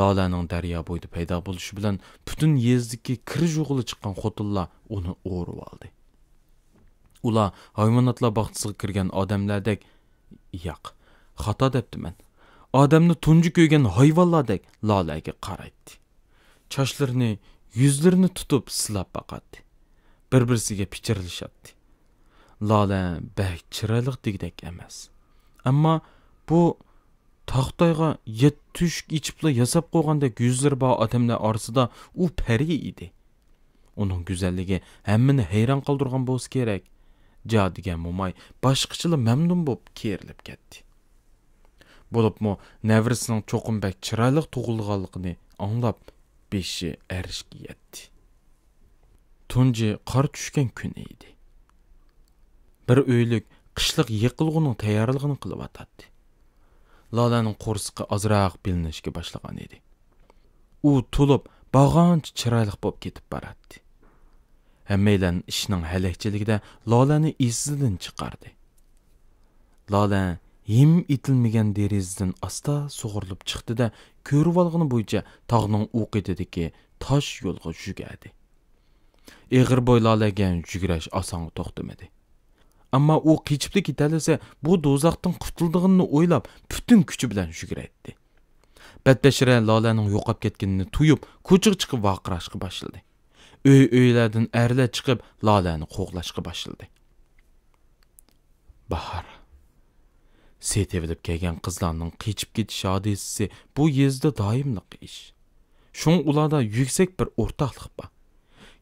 لالەنىڭ دەريا بويىدا پەيدا بولۇشى بىلەن پۈتۈن يېزىدىكى كىر يۇغىلى چىققان خوتۇنلار ئۇنى ئورىۋالدى. ئۇلار ھايۋاناتلار باغچىسىغا كىرگەن ئادەملەردەك، ياق، خاتا دەپتىمەن، ئادەمنى تۇنجى كۆرگەن ھايۋانلاردەك لالەگە قارايتتى. چاچلىرىنى، يۈزلىرىنى تۇتۇپ سىلاپ باقاتتى. بىر-بىرسىگە پىچىرلىشاتتى. لالە بەك چىرايلىق دېگۈدەك ئەمەس. ئەمما بۇ تاختايغا يەتتە تۆشۈك ئېچىپلا ياساپ قويغاندەك يۈزلىرى بار ئادەملەر ئارىسىدا ئۇ پەرى ئىدى. ئۇنىڭ گۈزەللىكى ھەممىنى ھەيران قالدۇرغان بولسا كېرەك، جادۇگەر موماي باشقىچىلا مەمنۇن بولۇپ كېرىلىپ كەتتى. بولۇپمۇ نەۋرىسىنىڭ چوقۇم بەك چىرايلىق تۇغۇلغانلىقىنى ئاڭلاپ، بېشى ئەرشكە يەتتى. تۇنجى قار چۈشكەن كۈنى ئىدى. بىر ئۆيلۈك قىشلىق يېقىلغۇنىڭ تەييارلىقىنى قىلىۋاتاتتى. لالەنىڭ قورسىقى ئازراق بىلىنىشكە باشلىغان ئىدى. ئۇ تولۇپ، بارغانچە چىرايلىق بولۇپ كېتىپ باراتتى. ھەممەيلەن ئىشنىڭ ھەلەكچىلىكىدە لالەنى ئېسىدىن چىقاردى. لالە ھىم ئېتىلمىگەن دېرىزىدىن ئاستا سۇغۇرۇلۇپ چىقتى-دە، كۆرۈۋالغىنى بويىچە تاغنىڭ ئۇ قېتىدىكى تاش يولغا يۈگۈردى. ئېغىر بوي لالەگە يۈگۈرۈش ئاسانغا توختىمىدى. ئەمما ئۇ قېچىپلا كېتەلىسە، بۇ دوزاختىن قۇتۇلىدىغىنىنى ئويلاپ، پۈتۈن كۈچى بىلەن يۈگۈرەتتى. بەتبەشىرە لالەنىڭ يوقاپ كەتكىنىنى تۇيۇپ، كوچىغا چىقىپ ۋارقىراشقا باشلىدى. ئۆي-ئۆيلەردىن ئەرلەر چىقىپ، لالەنى قوغلاشقا باشلىدى. باھار. سېتىۋېلىپ كەلگەن قىزلارنىڭ قېچىپ كېتىش ھادىسىسى بۇ يېزىدا دائىملىق ئىش. شۇڭا ئۇلاردا يۈكسەك بىر ئورتاقلىق بار.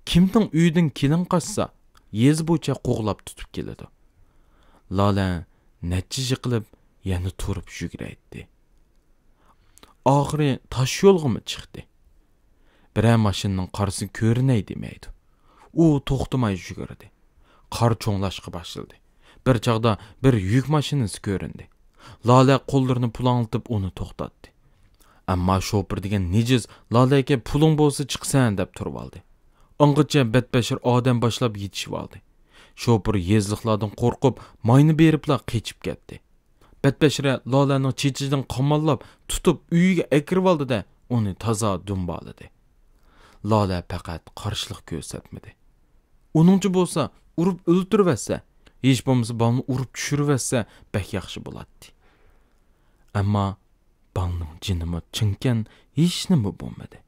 كىمنىڭ ئۆيىدىن كېلىن قاچسا، يېزا بويىچە قوغلاپ تۇتۇپ كېلىدۇ. لالە نەچچە يىقىلىپ، يەنە تۇرۇپ يۈگۈرەيتتى. ئاخىرى تاش يولغىمۇ چىقتى. بىرەر ماشىنىنىڭ قارىسى كۆرۈنەي دېمەيدۇ. ئۇ توختىماي يۈگۈردى. قار چوڭلاشقا باشلىدى. بىر چاغدا بىر يۈك ماشىنىسى كۆرۈندى. لالە قوللىرىنى پۇلاڭلىتىپ ئۇنى توختاتتى. ئەمما شوپۇر دېگەن نىجىس لالەگە «پۇلۇڭ بولسا چىقىسەن» دەپ تۇرۇۋالدى. ئاڭغىچە بەتبەشىر ئادەم باشلاپ يېتىشىۋالدى. شوپۇر يېزىلىقلاردىن قورقۇپ، ماينى بېرىپلا قېچىپ كەتتى. بەتبەشىرە لالەنىڭ چېچىدىن قاماللاپ تۇتۇپ ئۆيىگە ئەكىرىۋالدى-دە، ئۇنى تازا دۇمبالىدى. لالە پەقەت قارشىلىق كۆرسەتمىدى. ئۇنىڭچە بولسا، ئۇرۇپ ئۆلتۈرۈۋەتسە، ھېچ بولمىسا بالىنى ئۇرۇپ چۈشۈرۈۋەتسە بەك ياخشى بولاتتى. ئەمما بالىنىڭ جېنىمۇ چىڭكەن، ھېچنېمە بولمىدى.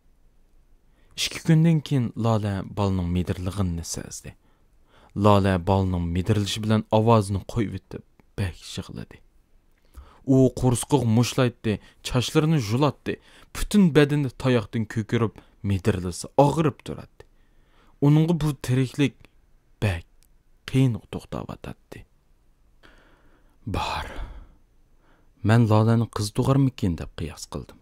ئىككى كۈندىن كېيىن لالە بالىنىڭ مىدىرلىغىنىنى سەزدى. لالە بالىنىڭ مىدىرلىشى بىلەن ئاۋازىنى قويۇۋېتىپ، بەك يىغلىدى. ئۇ قورسىقىغا مۇشتلايتتى، چاچلىرىنى يۇلاتتى، پۈتۈن بەدىنى تاياقتىن كۆكىرىپ، مىدىرلىسا ئاغرىپ تۇراتتى. ئۇنىڭغا بۇ تىرىكلىك بەك قىيىنغا توختاۋاتاتتى. باھار. مەن لالەنى قىز تۇغارمىكىن دەپ قىياس قىلدىم.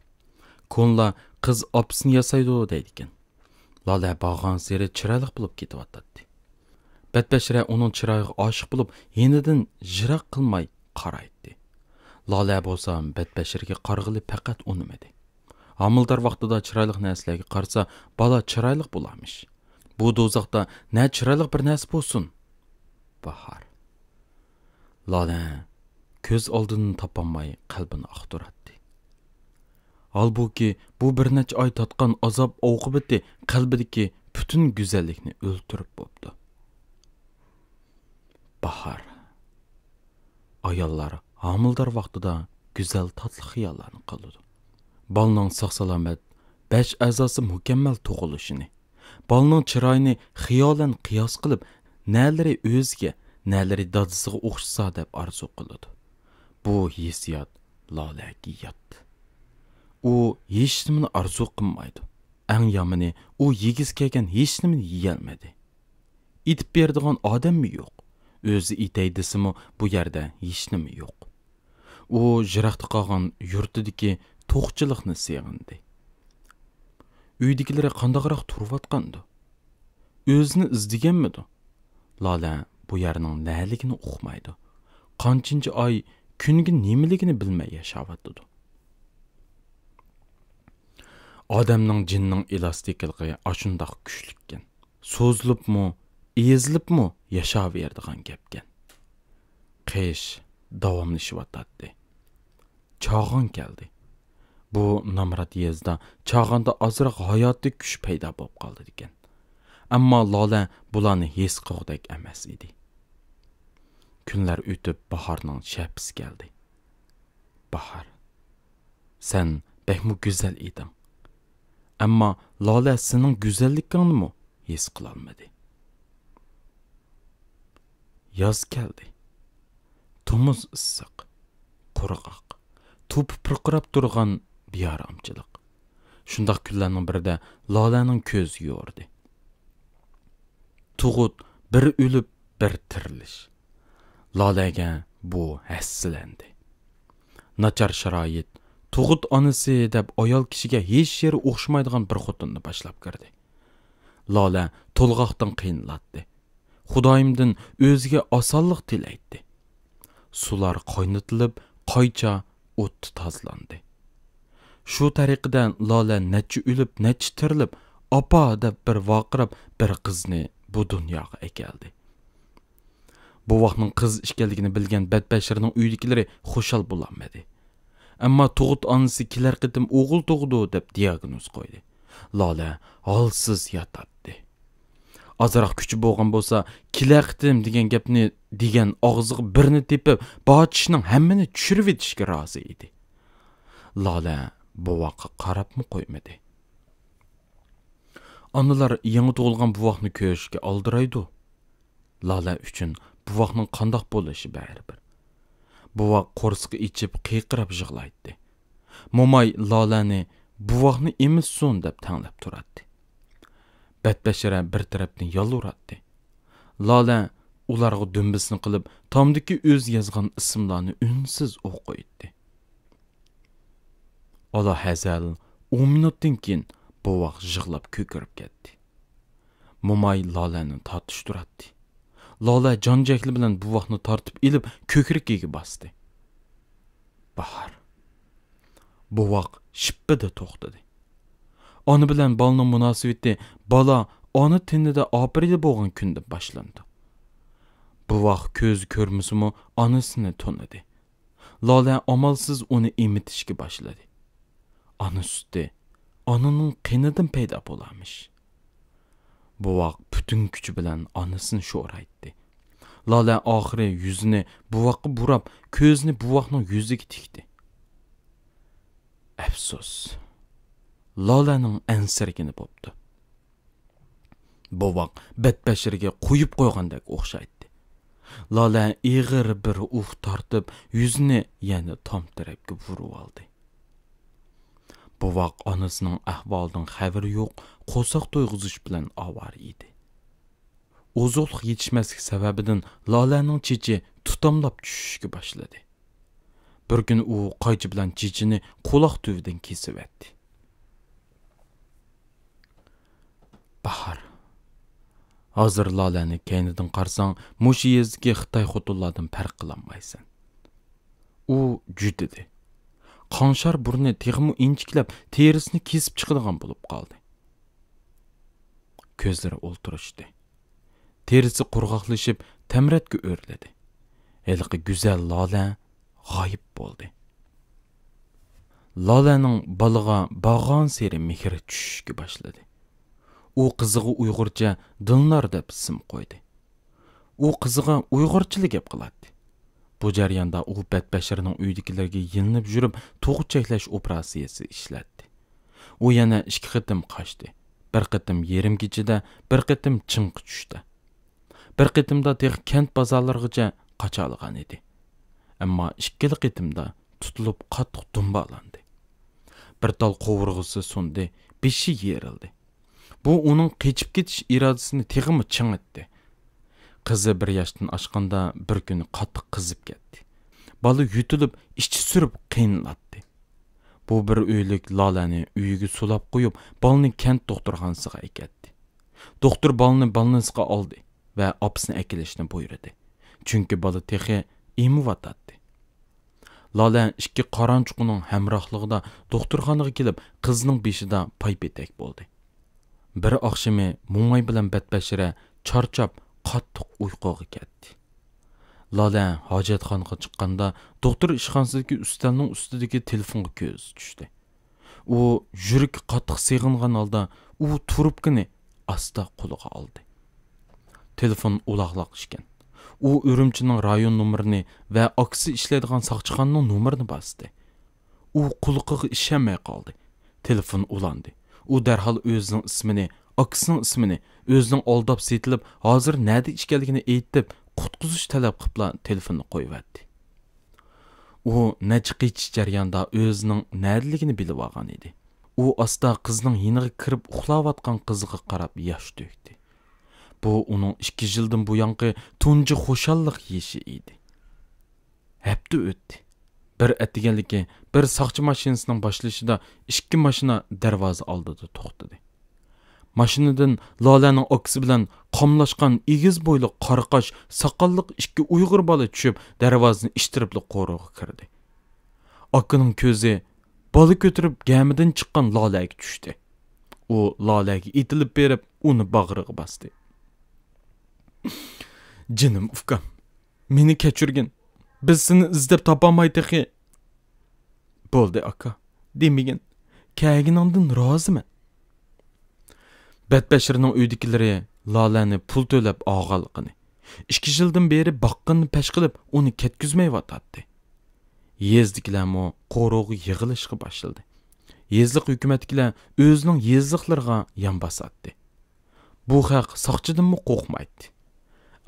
كونىلار «قىز ئاپىسىنى ياسايدۇ» دەيدىكەن. لالە بارغانسېرى چىرايلىق بولۇپ كېتىۋاتاتتى. بەتبەشىرە ئۇنىڭ چىرايىغا ئاشىق بولۇپ، يېنىدىن يىراق قىلماي قارايتتى. لالە بولسا بەتبەشىرگە قارىغىلى پەقەت ئۇنىمىدى. ھامىلىدار ۋاقتىدا چىرايلىق نەرسىلەرگە قارىسا، بالا چىرايلىق بولارمىش. بۇ دوزاختا نە چىرايلىق بىر نەرسە بولسۇن؟ باھار. لالە كۆز ئالدىدىن تاپالماي قەلبىنى ئاختۇراتتى. ھالبۇكى، بۇ بىر نەچچە ئاي تارتقان ئازاب ئاقىۋىتى قەلبىدىكى پۈتۈن گۈزەللىكنى ئۆلتۈرۈپ بوپتۇ. باھار. ئاياللار ھامىلىدار ۋاقتىدا گۈزەل، تاتلىق خىياللارنى قىلىدۇ. بالىنىڭ ساق-سالامەت، بەش ئەزاسى مۇكەممەل تۇغۇلۇشىنى، بالىنىڭ چىرايىنى خىيالەن قىياس قىلىپ، نەلىرى ئۆزىگە، نەلىرى دادىسىغا ئوخشىسا دەپ ئارزۇ قىلىدۇ. بۇ ھېسسىيات لالەگە يات. ئۇ ھېچنېمىنى ئارزۇ قىلمايدۇ. ئەڭ يامىنى، ئۇ يېگۈسى كەلگەن ھېچنېمىنى يېيەلمىدى. ئېتىپ بېرىدىغان ئادەممۇ يوق. ئۆزى ئېتەي دېسىمۇ، بۇ يەردە ھېچنېمە يوق. ئۇ يىراقتا قالغان يۇرتىدىكى توقچىلىقنى سېغىندى. ئۆيدىكىلىرى قانداقراق تۇرۇۋاتقاندۇ؟ ئۆزىنى ئىزدىگەنمىدۇ؟ لالە بۇ يەرنىڭ نەلىكىنى ئۇقمايدۇ. قانچىنچى ئاي كۈنگە نېمىلىكىنى بىلمەي ياشاۋاتىدۇ. ئادەمنىڭ جېنىنىڭ ئېلاستىكلىقى ئاشۇنداق كۈچلۈككەن. سوزۇلۇپمۇ، ئېزىلىپمۇ ياشاۋېرىدىغان گەپكەن. قىش داۋاملىشىۋاتاتتى. چاغان كەلدى. بۇ نامرات يېزىدا چاغاندا ئازراق ھاياتىي كۈچ پەيدا بولۇپ قالىدىكەن. ئەمما لالە بۇلارنى ھېس قىلغۇدەك ئەمەس ئىدى. كۈنلەر ئۆتۈپ، باھارنىڭ شەپىسى كەلدى. باھار، سەن بەكمۇ گۈزەل ئىدىڭ. ئەمما لالە سېنىڭ گۈزەللىكىڭنىمۇ ھېس قىلالمىدى. ياز كەلدى. تومۇز ئىسسىق، قۇرغاق، توپا پۇرقىراپ تۇرغان بىئارامچىلىق. شۇنداق كۈنلەرنىڭ بىرىدە لالەنىڭ كۆزى يورۇدى. تۇغۇت بىر ئۆلۈپ، بىر تىرىلىش. لالەگە بۇ ھەسسىلەندى. ناچار شارائىت، تۇغۇت ئانىسى دەپ ئايال كىشىگە ھېچ يېرى ئوخشىمايدىغان بىر خوتۇننى باشلاپ كىردى. لالە تولغاقتىن قىينىلاتتى. خۇدايىمدىن ئۆزىگە ئاسانلىق تىلەيتتى. سۇلار قاينىتىلىپ، قايچا ئوتتا تازىلاندى. شۇ تەرىقىدە لالە نەچچە ئۆلۈپ، نەچچە تىرىلىپ، «ئاپا» دەپ بىر ۋارقىراپ، بىر قىزنى بۇ دۇنياغا ئەكەلدى. بوۋاقنىڭ قىز ئىكەنلىكىنى بىلگەن بەتبەشىرنىڭ ئۆيىدىكىلىرى خۇشال بولالمىدى. ئەمما تۇغۇت ئانىسى كېلەر قېتىم ئوغۇل تۇغىدۇ دەپ دىياگنوز قويدى. لالە ھالسىز ياتاتتى. ئازراق كۈچى بولغان بولسا، كېلەر قېتىم دېگەن گەپنى دېگەن ئاغزىغا بىرنى تېپىپ، بار چىشنىڭ ھەممىنى چۈشۈرۈۋېتىشكە رازى ئىدى. لالە بوۋاققا قاراپمۇ قويمىدى. ئانىلار يېڭى تۇغۇلغان بوۋاقنى كۆرۈشكە ئالدىرايدۇ. لالە ئۈچۈن بوۋاقنىڭ قانداق بولۇشى بەرىبىر. بوۋاق قورسىقى ئېچىپ قىيقىراپ يىغلايتتى. موماي لالەنى «بوۋاقنى ئېمىتسۇن» دەپ تەڭلەپ تۇراتتى. بەتبەشىرە بىر تەرەپتىن يالۋۇراتتى. لالە ئۇلارغا دۈمبىسىنى قىلىپ، تامدىكى ئۆزى يازغان ئىسىملارنى ئۈنسىز ئوقۇيتتى. ئالا ھەزەل ئون مىنۇتتىن كېيىن بوۋاق يىغلاپ كۆكىرىپ كەتتى. موماي لالەنى تارتىشتۇراتتى. لالە جان جەھلى بىلەن بوۋاقنى تارتىپ ئېلىپ كۆكرىكىگە باستى. باھار. بوۋاق شىپپىدە توختىدى. ئانا بىلەن بالىنىڭ مۇناسىۋىتى بالا ئانا تېنىدە ئاپىرىدە بولغان كۈندىن باشلىنىدۇ. بوۋاق كۆزى كۆرمىسىمۇ ئانىسىنى تونۇدى. لالە ئامالسىز ئۇنى ئېمىتىشكە باشلىدى. ئانا سۈتى ئانىنىڭ قېنىدىن پەيدا بولارمىش. بوۋاق پۈتۈن كۈچى بىلەن ئانىسىنى شورايتتى. لالە ئاخىرى يۈزىنى بوۋاققا بۇراپ، كۆزىنى بوۋاقنىڭ يۈزىگە تىكتى. ئەپسۇس، لالەنىڭ ئەنسىرىگىنى بوپتۇ. بوۋاق بەتبەشىرىگە قويۇپ قويغاندەك ئوخشايتتى. لالە ئېغىر بىر ئۇھ تارتىپ، يۈزىنى يەنە تام تەرەپكە بۇرۇۋالدى. بوۋاق ئانىسىنىڭ ئەھۋالىدىن خەۋىرى يوق، قورساق تويغۇزۇش بىلەن ئاۋارە ئىدى. ئوزۇقلۇق يېتىشمەسلىك سەۋەبىدىن لالەنىڭ چېچى تۇتاملاپ چۈشۈشكە باشلىدى. بىر كۈنى ئۇ قايچا بىلەن چېچىنى قۇلاق تۈۋىدىن كېسىۋەتتى. باھار. ھازىر لالەنى كەينىدىن قارىساڭ، مۇشۇ يېزىدىكى خىتاي خوتۇنلاردىن پەرق قىلالمايسەن. ئۇ جۈدىدى. قاڭشار بۇرنى تېخىمۇ ئىنچىكىلەپ، تېرىسىنى كېسىپ چىقىدىغان بولۇپ قالدى. كۆزلىرى ئولتۇرۇشتى. تېرىسى قۇرغاقلىشىپ، تەمرەتكە ئۆرلىدى. ھېلىقى گۈزەل لالە غايىب بولدى. لالەنىڭ بالىغا بارغانسېرى مېھرى چۈشۈشكە باشلىدى. ئۇ قىزىغا ئۇيغۇرچە دىلنار دەپ ئىسىم قويدى. ئۇ قىزىغا ئۇيغۇرچىلا گەپ قىلاتتى. بۇ جەرياندا ئۇ بەتبەشىرنىڭ ئۆيىدىكىلەرگە يېلىنىپ يۈرۈپ، تۇغۇت چەكلەش ئوپېراتسىيىسى ئىشلەتتى. ئۇ يەنە ئىككى قېتىم قاچتى. بىر قېتىم يېرىم كېچىدە، بىر قېتىم چىڭقى چۈشتە. بىر قېتىمدا تېخى كەنت بازارلىرىغىچە قاچالىغان ئىدى. ئەمما ئىككىلا قېتىمدا تۇتۇلۇپ قاتتىق دۇمبالاندى. بىر تال قوۋۇرغىسى سۇندى، بېشى يېرىلدى. بۇ ئۇنىڭ قېچىپ كېتىش ئىرادىسىنى تېخىمۇ چىڭىتتى. قىزى بىر ياشتىن ئاشقاندا بىر كۈنى قاتتىق قىزىپ كەتتى. بالا يۆتىلىپ، ئىچى سۈرۈپ قىينىلاتتى. بۇ بىر ئۆيلۈك لالەنى ئۆيىگە سولاپ قويۇپ، بالىنى كەنت دوختۇرخانىسىغا ئەكەتتى. دوختۇر بالىنى بالنىسقا ئالدى ۋە ئاپىسىنى ئەكېلىشنى بۇيرۇدى. چۈنكى بالا تېخى ئېمىۋاتاتتى. لالە ئىككى قارانچۇقىنىڭ ھەمراھلىقىدا دوختۇرخانىغا كېلىپ، قىزنىڭ بېشىدا پايپېتەك بولدى. بىر ئاخشىمى موماي بىلەن بەتبەشىرە چارچاپ، قاتتىق ئۇيقۇغا كەتتى. لالە ھاجەتخانىغا چىققاندا، دوختۇر ئىشخانىسىدىكى ئۈستەلنىڭ ئۈستىدىكى تېلېفونغا كۆزى چۈشتى. ئۇ يۈرىكى قاتتىق سېغىنغان ھالدا ئۇ تۇرۇپكىنى ئاستا قولىغا ئالدى. تېلېفون ئۇلاغلاق ئىكەن. ئۇ ئۈرۈمچىنىڭ رايون نومۇرىنى ۋە ئاكىسى ئىشلەيدىغان ساقچىخانىنىڭ نومۇرىنى باستى. ئۇ قۇلىقىغا ئىشەنمەي قالدى. تېلېفون ئۇلاندى. ئۇ دەرھال ئۆزىنىڭ ئىسمىنى، ئاكىسىنىڭ ئىسمىنى، ئۆزىنىڭ ئالداپ سېتىلىپ، ھازىر نەدە ئىكەنلىكىنى ئېيتىپ، قۇتقۇزۇش تەلەپ قىپلا تېلېفوننى قويۇۋەتتى. ئۇ نەچچە قېچىش جەريانىدا ئۆزىنىڭ نەدىلىكىنى بىلىۋالغان ئىدى. ئۇ ئاستا قىزنىڭ يېنىغا كىرىپ ئۇخلاۋاتقان قىزىغا قاراپ ياش تۆكتى. بۇ ئۇنىڭ ئىككى يىلدىن بۇيانقى تۇنجى خۇشاللىق يېشى ئىدى. ھەپتە ئۆتتى. بىر ئەتىگەنلىكى بىر ساقچى ماشىنىسىنىڭ باشلىشىدا ئىككى ماشىنا دەرۋازا ئالدىدا توختىدى. ماشىنىدىن لالەنىڭ ئاكىسى بىلەن قاملاشقان ئېگىز بويلۇق، قارا قاش، ساقاللىق ئىككى ئۇيغۇر بالا چۈشۈپ، دەرۋازىنى ئىتتىرىپلا قورۇغا كىردى. ئاكىنىڭ كۆزى بالا كۆتۈرۈپ گەمىدىن چىققان لالەگە چۈشتى. ئۇ لالەگە ئېتىلىپ بېرىپ، ئۇنى باغرىغا باستى. جېنىم ئۇكام، مېنى كەچۈرگىن. بىز سېنى ئىزدەپ تاپالماي تېخى. بولدى ئاكا، دېمىگىن. كەلگىنىڭدىن رازىمەن. بەتبەشىرنىڭ ئۆيدىكىلىرى لالەنى پۇل تۆلەپ ئالغانلىقىنى، ئىككى يىلدىن بېرى باققىنىنى پەش قىلىپ، ئۇنى كەتكۈزمەيۋاتاتتى. يېزىدىكىلەرمۇ قورۇغا يىغىلىشقا باشلىدى. يېزىلىق ھۆكۈمەتتىكىلەر ئۆزىنىڭ يېزىلىقلىرىغا يان باساتتى. بۇ خەق ساقچىدىنمۇ قورقمايتتى.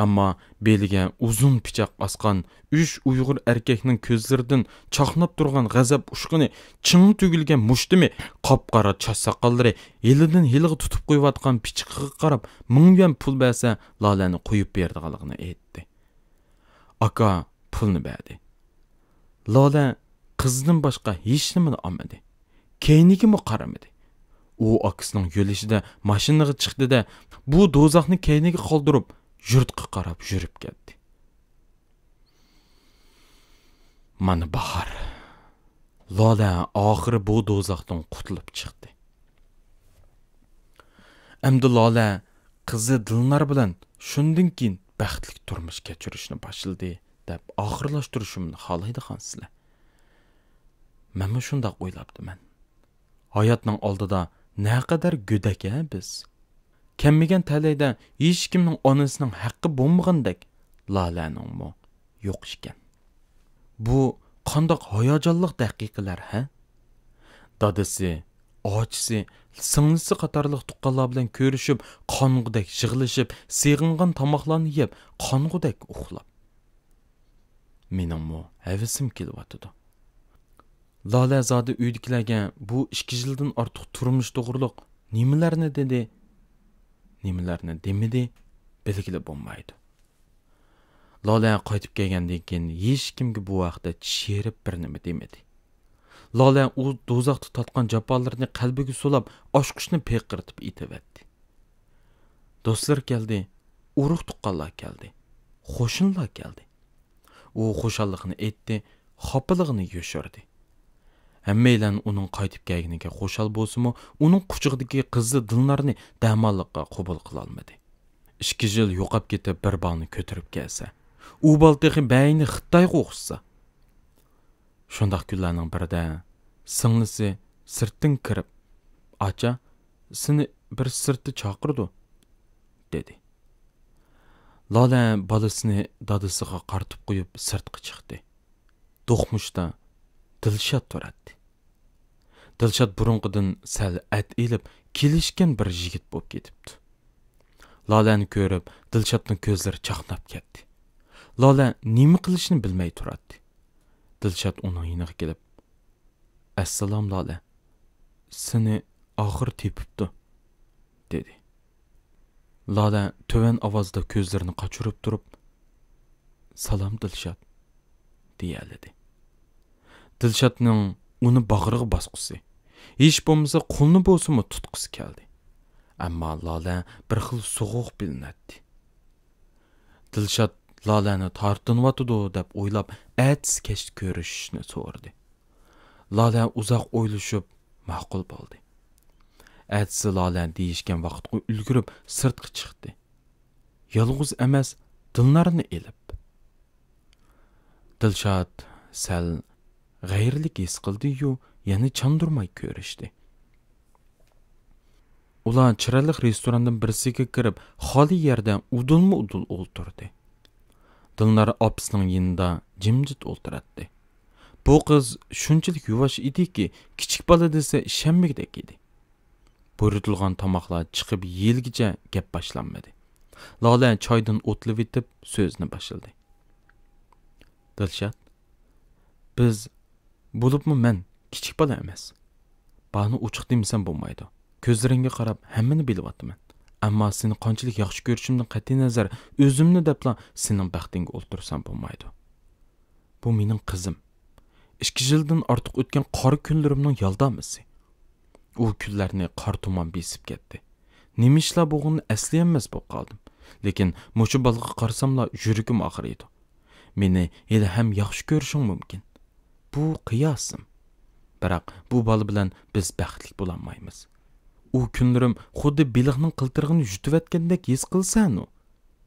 ئەمما بېلىگە ئۇزۇن پىچاق ئاسقان ئۈچ ئۇيغۇر ئەركەكنىڭ كۆزلىرىدىن چاقناپ تۇرغان غەزەپ ئۇچقۇنى، چىڭ تۈگۈلگەن مۇشتۇمى، قاپقارا چاچ ساقاللىرى، ھېلىدىن ھېلىغا تۇتۇپ قويۇۋاتقان پىچىقىغا قاراپ، مىڭ يۈەن پۇل بەرسە، لالەنى قويۇپ بېرىدىغانلىقىنى ئېيتتى. ئاكا پۇلنى بەردى. لالە قىزىدىن باشقا ھېچنېمىنى ئالمىدى. كەينىگىمۇ قارىمىدى. ئۇ ئاكىسىنىڭ يۆلىشىدە ماشىنىغا چىقتى-دە، بۇ دوزاخنى كەينىگە قالدۇرۇپ، يۇرتقا قاراپ يۈرۈپ كەتتى. مانا باھار. لالە ئاخىرى بۇ دوزاختىن قۇتۇلۇپ چىقتى. ئەمدى لالە قىزى دىلنار بىلەن شۇندىن كېيىن بەختلىك تۇرمۇش كەچۈرۈشنى باشلىدى، دەپ ئاخىرلاشتۇرۇشۇمنى خالايدىغانسىلەر. مەنمۇ شۇنداق ئويلاپتىمەن. ھاياتنىڭ ئالدىدا نەقەدەر گۆدەك ھە بىز. كەممىگەن تەلەيدە ھېچكىمنىڭ ئانىسىنىڭ ھەققى بولمىغاندەك، لالەنىڭمۇ يوق ئىكەن. بۇ قانداق ھاياجانلىق دەقىقىلەر ھە؟ دادىسى، ئاچىسى، سىڭلىسى قاتارلىق تۇغقانلار بىلەن كۆرۈشۈپ، قانغۇدەك يىغلىشىپ، سېغىنغان تاماقلارنى يەپ، قانغۇدەك ئۇخلاپ. مېنىڭمۇ ھەۋىسىم كېلىۋاتىدۇ. لالە زادى ئۆيدىكىلەرگە بۇ ئىككى يىلدىن ئارتۇق تۇرمۇش توغرۇلۇق نېمىلەرنى دېدى، نېمىلەرنى دېمىدى، بىلگىلى بولمايدۇ. لالە قايتىپ كەلگەندىن كېيىن ھېچكىمگە بۇ ھەقتە چىش يېرىپ بىر نېمە دېمىدى. لالە ئۇ دوزاختا تارتقان جاپالىرىنى قەلبىگە سولاپ، ئاچقۇچنى پىقىرتىپ ئېتىۋەتتى. دوستلىرى كەلدى، ئۇرۇق-تۇغقانلار كەلدى، قوشنىلار كەلدى. ئۇ خۇشاللىقىنى ئېيتتى، خاپىلىقىنى يوشۇردى. ھەممەيلەن ئۇنىڭ قايتىپ كەلگىنىگە خۇشال بولسىمۇ، ئۇنىڭ قۇچىقىدىكى قىزى دىلنارنى دەماللىققا قوبۇل قىلالمىدى. ئىككى يىل يوقاپ كېتىپ بىر بالىنى كۆتۈرۈپ كەلسە، ئۇ بالا تېخى بەينى خىتايغا ئوخشىسا. شۇنداق كۈنلەرنىڭ بىرىدە سىڭلىسى سىرتتىن كىرىپ، «ئاچا، سېنى بىر سىرتتا چاقىرىدۇ» دېدى. لالە بالىسىنى دادىسىغا قارىتىپ قويۇپ سىرتقا چىقتى. دوقمۇشتا دىلشات تۇراتتى. دىلشات بۇرۇنقىدىن سەل ئەت ئېلىپ، كېلىشكەن بىر يىگىت بولۇپ كېتىپتۇ. لالەنى كۆرۈپ، دىلشاتنىڭ كۆزلىرى چاقناپ كەتتى. لالە نېمە قىلىشنى بىلمەي تۇراتتى. دىلشات ئۇنىڭ يېنىغا كېلىپ، «ئەسسالام، لالە. سېنى ئاخىر تېپىپتۇ» دېدى. لالە تۆۋەن ئاۋازدا كۆزلىرىنى قاچۇرۇپ تۇرۇپ، «سالام، دىلشات» دېيەلىدى. دىلشاتنىڭ ئۇنى باغرىغا باسقۇسى، ھېچ بولمىسا قولىنى بولسىمۇ تۇتقۇسى كەلدى. ئەمما لالە بىر خىل سوغۇق بىلىنەتتى. دىلشات لالەنى تارتىنىۋاتىدۇ دەپ ئويلاپ، ئەتىسى كەچتە كۆرۈشۈشنى سورىدى. لالە ئۇزاق ئويلىشىپ، ماقۇل بولدى. ئەتىسى لالە دېيىشكەن ۋاقىتقا ئۈلگۈرۈپ، سىرتقا چىقتى. يالغۇز ئەمەس، دىلنارنى ئېلىپ. دىلشات سەل غەيرىيلىك ھېس قىلدى-يۇ، يەنە چاندۇرماي كۆرۈشتى. ئۇلار چىرايلىق رېستوراندىن بىرسىگە كىرىپ، خالىي يەردە ئۇدۇلمۇ ئۇدۇل ئولتۇردى. دىلنار ئاپىسىنىڭ يېنىدا جىمجىت ئولتۇراتتى. بۇ قىز شۇنچىلىك يۇۋاش ئىدىكى، كىچىك بالا دېسە ئىشەنمىگۈدەك ئىدى. بۇيرۇتۇلغان تاماقلار چىقىپ يېيىلگىچە گەپ باشلانمىدى. لالە چايدىن ئوتلىۋېتىپ سۆزىنى باشلىدى. دىلشات، بىز، بولۇپمۇ مەن كىچىك بالا ئەمەس. بارنى ئوچۇق دېمىسەم بولمايدۇ. كۆزلىرىڭگە قاراپ ھەممىنى بىلىۋاتىمەن. ئەمما سېنى قانچىلىك ياخشى كۆرۈشۈمدىن قەتئىينەزەر، ئۆزۈمنى دەپلا سېنىڭ بەختىڭگە ئولتۇرسام بولمايدۇ. بۇ مېنىڭ قىزىم. ئىككى يىلدىن ئارتۇق ئۆتكەن قارا كۈنلىرىمنىڭ يالدامىسى. ئۇ كۈنلەرنى قارا تۇمان بېسىپ كەتتى. نېمە ئىشلار بولغىنىنى ئەسلىيەلمەس بولۇپ قالدىم. لېكىن مۇشۇ بالىغا قارىساملا يۈرىكىم ئاغرىيدۇ. مېنى ھېلىھەم ياخشى كۆرۈشۈڭ مۇمكىن. بۇ قىياسىم. بىراق بۇ بالا بىلەن بىز بەختلىك بولالمايمىز. ئۇ كۈنلىرىم خۇددى بېلىقنىڭ قىلتىرىغىنى يۇتۇۋەتكەندەك ھېس قىلىسەنۇ؟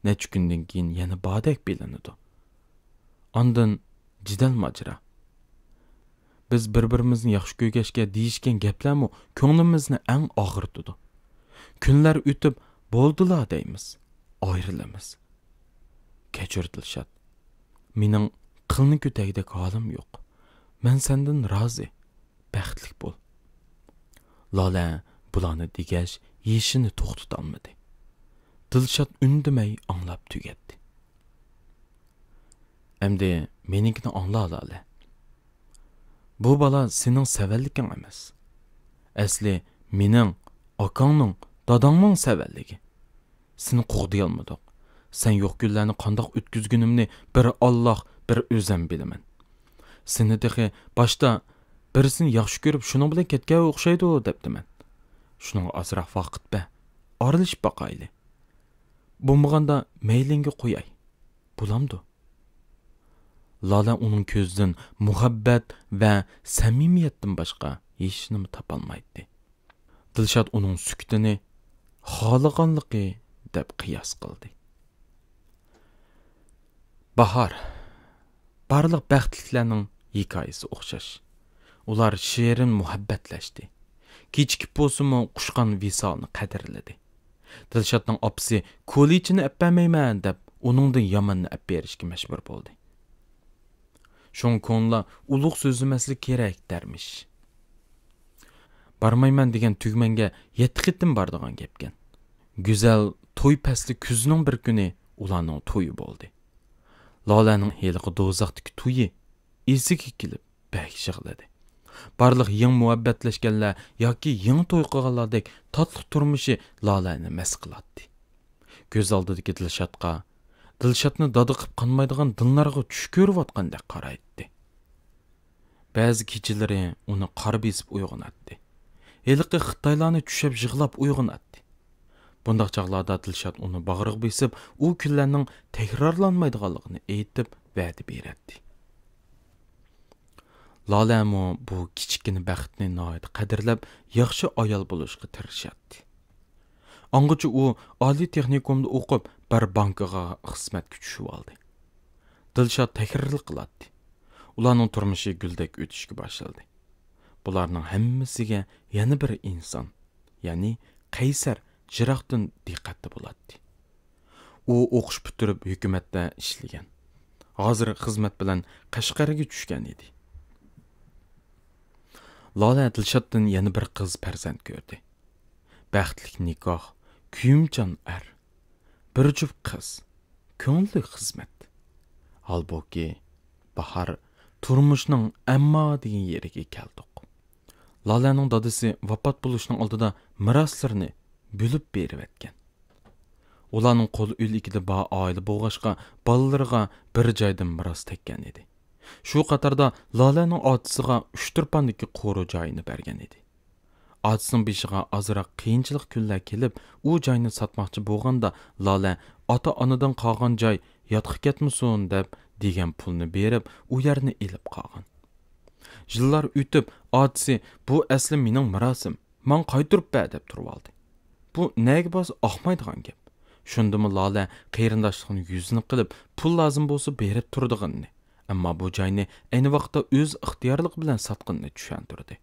نەچچە كۈندىن كېيىن يەنە باردەك بىلىنىدۇ. ئاندىن جېدەل ماجىرا. بىز بىر-بىرىمىزنى ياخشى كۆرگەچكە دېيىشكەن گەپلەرمۇ كۆڭلىمىزنى ئەڭ ئاغرىتىدۇ. كۈنلەر ئۆتۈپ، بولدىلا دەيمىز، ئايرىلىمىز. كەچۈر دىلشات، مېنىڭ قىلنى كۆتەيدەك ھالىم يوق. مەن سەندىن رازى، بەختلىك بول. لالە بۇلارنى دېگەچ يېشىنى توختىتالمىدى. دىلشات ئۈندىمەي ئاڭلاپ تۈگەتتى. ئەمدى مېنىڭكىنى ئاڭلا، لالە. بۇ بالا سېنىڭ سەۋەنلىكىڭ ئەمەس. ئەسلى مېنىڭ، ئاكاڭنىڭ، داداڭنىڭ سەۋەنلىكى. سېنى قوغدىيالمىدۇق. سەن يوق كۈنلەرنى قانداق ئۆتكۈزگىنىمنى بىر ئاللاھ، بىر ئۆزەم بىلىمەن. سېنى تېخى باشتا بىرسىنى ياخشى كۆرۈپ، شۇنىڭ بىلەن كەتكەن ئوخشايدۇ دەپتىمەن. شۇنىڭغا ئازراق ۋاقىت بەر، ئارىلىشىپ باقايلى. بولمىغاندا مەيلىڭگە قوياي. بولامدۇ؟ لالە ئۇنىڭ كۆزىدىن مۇھەببەت ۋە سەمىمىيەتتىن باشقا ھېچنېمە تاپالمايتتى. دىلشات ئۇنىڭ سۈكۈتىنى خالىغانلىقى دەپ قىياس قىلدى. باھار، بارلىق بەختلىكلەرنىڭ ھېكايىسى ئوخشاش. ئۇلار شېرىن مۇھەببەتلەشتى. كېچىكىپ بولسىمۇ قۇشقان ۋىسالنى قەدىرلىدى. دىلشاتنىڭ ئاپىسى كولىچىنى ئەپ بەرمەيمەن دەپ ئۇنىڭدىن ياماننى ئەپ بېرىشكە مەجبۇر بولدى. شۇڭا كونىلار ئۇلۇغ سۆزلىمەسلىك كېرەك دەرمىش. بارمايمەن دېگەن تۈگمەنگە يەتتە قېتىم بارىدىغان گەپكەن. گۈزەل توي پەسلى كۈزنىڭ بىر كۈنى ئۇلارنىڭ تويى بولدى. لالەنىڭ ھېلىقى دوزاختىكى تويى ئېسىگە كېلىپ بەك يىغلىدى. بارلىق يېڭى مۇھەببەتلەشكەنلەر ياكى يېڭى توي قىلغانلاردەك تاتلىق تۇرمۇشى لالەنى مەست قىلاتتى. كۆز ئالدىدىكى دىلشاتقا، دىلشاتنى دادا قىپ قانمايدىغان دىلنارغا چۈش كۆرۈۋاتقاندەك قارايتتى. بەزى كېچىلىرى ئۇنى قارا بېسىپ ئويغىناتتى. ھېلىقى خىتايلارنى چۈشەپ يىغلاپ ئويغىناتتى. بۇنداق چاغلاردا دىلشات ئۇنى باغرىغا بېسىپ، ئۇ كۈنلەرنىڭ تەكرارلانمايدىغانلىقىنى ئېيتىپ، ۋەدە بېرەتتى. لالەمۇ بۇ كىچىككىنە بەختنى ناھايىتى قەدىرلەپ، ياخشى ئايال بولۇشقا تىرىشاتتى. ئاڭغىچە ئۇ ئالىي تېخنىكومدا ئوقۇپ، بىر بانكىغا خىزمەتكە چۈشۈۋالدى. دىلشات تەھرىرلىك قىلاتتى. ئۇلارنىڭ تۇرمۇشى گۈلدەك ئۆتۈشكە باشلىدى. بۇلارنىڭ ھەممىسىگە يەنە بىر ئىنسان، يەنى قەيسەر يىراقتىن دىققەتتە بولاتتى. ئۇ ئوقۇش پۈتتۈرۈپ ھۆكۈمەتتە ئىشلىگەن. ھازىر خىزمەت بىلەن قەشقەرگە چۈشكەن ئىدى. لالە دىلشاتتىن يەنە بىر قىز پەرزەنت كۆردى. بەختلىك نىكاھ، كۆيۈمچان ئەر، بىر جۈپ قىز، كۆڭۈللۈك خىزمەت. ھالبۇكى، باھار تۇرمۇشنىڭ ئەمما دېگەن يېرىگە كەلدۇق. لالەنىڭ دادىسى ۋاپات بولۇشنىڭ ئالدىدا مىراسلىرىنى بۆلۈپ بېرىۋەتكەن. ئۇلارنىڭ قول ئۆلىكىدە بار ئائىلە بولغاچقا، بالىلىرىغا بىر جايدىن مىراس تەگكەن ئىدى. شۇ قاتاردا لالەنىڭ ئاتىسىغا ئۇچتۇرپاندىكى قورۇ جايىنى بەرگەن ئىدى. ئاتىسىنىڭ بېشىغا ئازراق قىيىنچىلىق كۈنلەر كېلىپ، ئۇ جاينى ساتماقچى بولغاندا، لالە ئاتا-ئانىدىن قالغان جاي ياتقا كەتمىسۇن دەپ دېگەن پۇلنى بېرىپ، ئۇ يەرنى ئېلىپ قالغان. يىللار ئۆتۈپ، ئاتىسى، بۇ ئەسلى مېنىڭ مىراسىم، ماڭا قايتۇرۇپ بەر دەپ تۇرۇۋالدى. بۇ نەگە بارسا ئاقمايدىغان گەپ. شۇندىمۇ لالە قېرىنداشلىقنى يۈزىنى قىلىپ، پۇل لازىم بولسا بېرىپ تۇرىدىغىنىنى، ئەمما بۇ جاينى ئەينى ۋاقىتتا ئۆز ئىختىيارلىقى بىلەن ساتقىنىنى چۈشەندۈردى.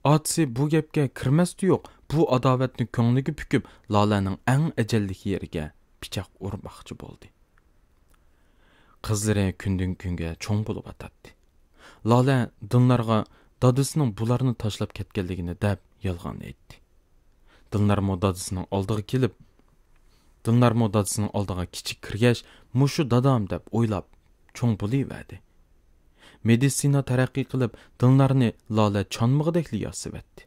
ئاتىسى بۇ گەپكە كىرمەستى يوق، بۇ ئاداۋەتنى كۆڭلىگە پۈكۈپ، لالەنىڭ ئەڭ ئەجەللىك يېرىگە پىچاق ئۇرماقچى بولدى. قىزلىرى كۈندىن كۈنگە چوڭ بولۇۋاتاتتى. لالە دىلنارغا دادىسىنىڭ بۇلارنى تاشلاپ كەتكەنلىكىنى دەپ يالغان ئېيتتى. دىلنارمۇ دادىسىنىڭ ئالدىغا كېلىپ، دىلنارمۇ دادىسىنىڭ ئالدىغا كىچىك كىرگەچ، مۇشۇ دادام دەپ ئويلاپ، چوڭ بولۇۋەردى. مېدىتسىنا تەرەققىي قىلىپ، دىلنارنى لالە چانمىغۇدەكلا ياسىۋەتتى.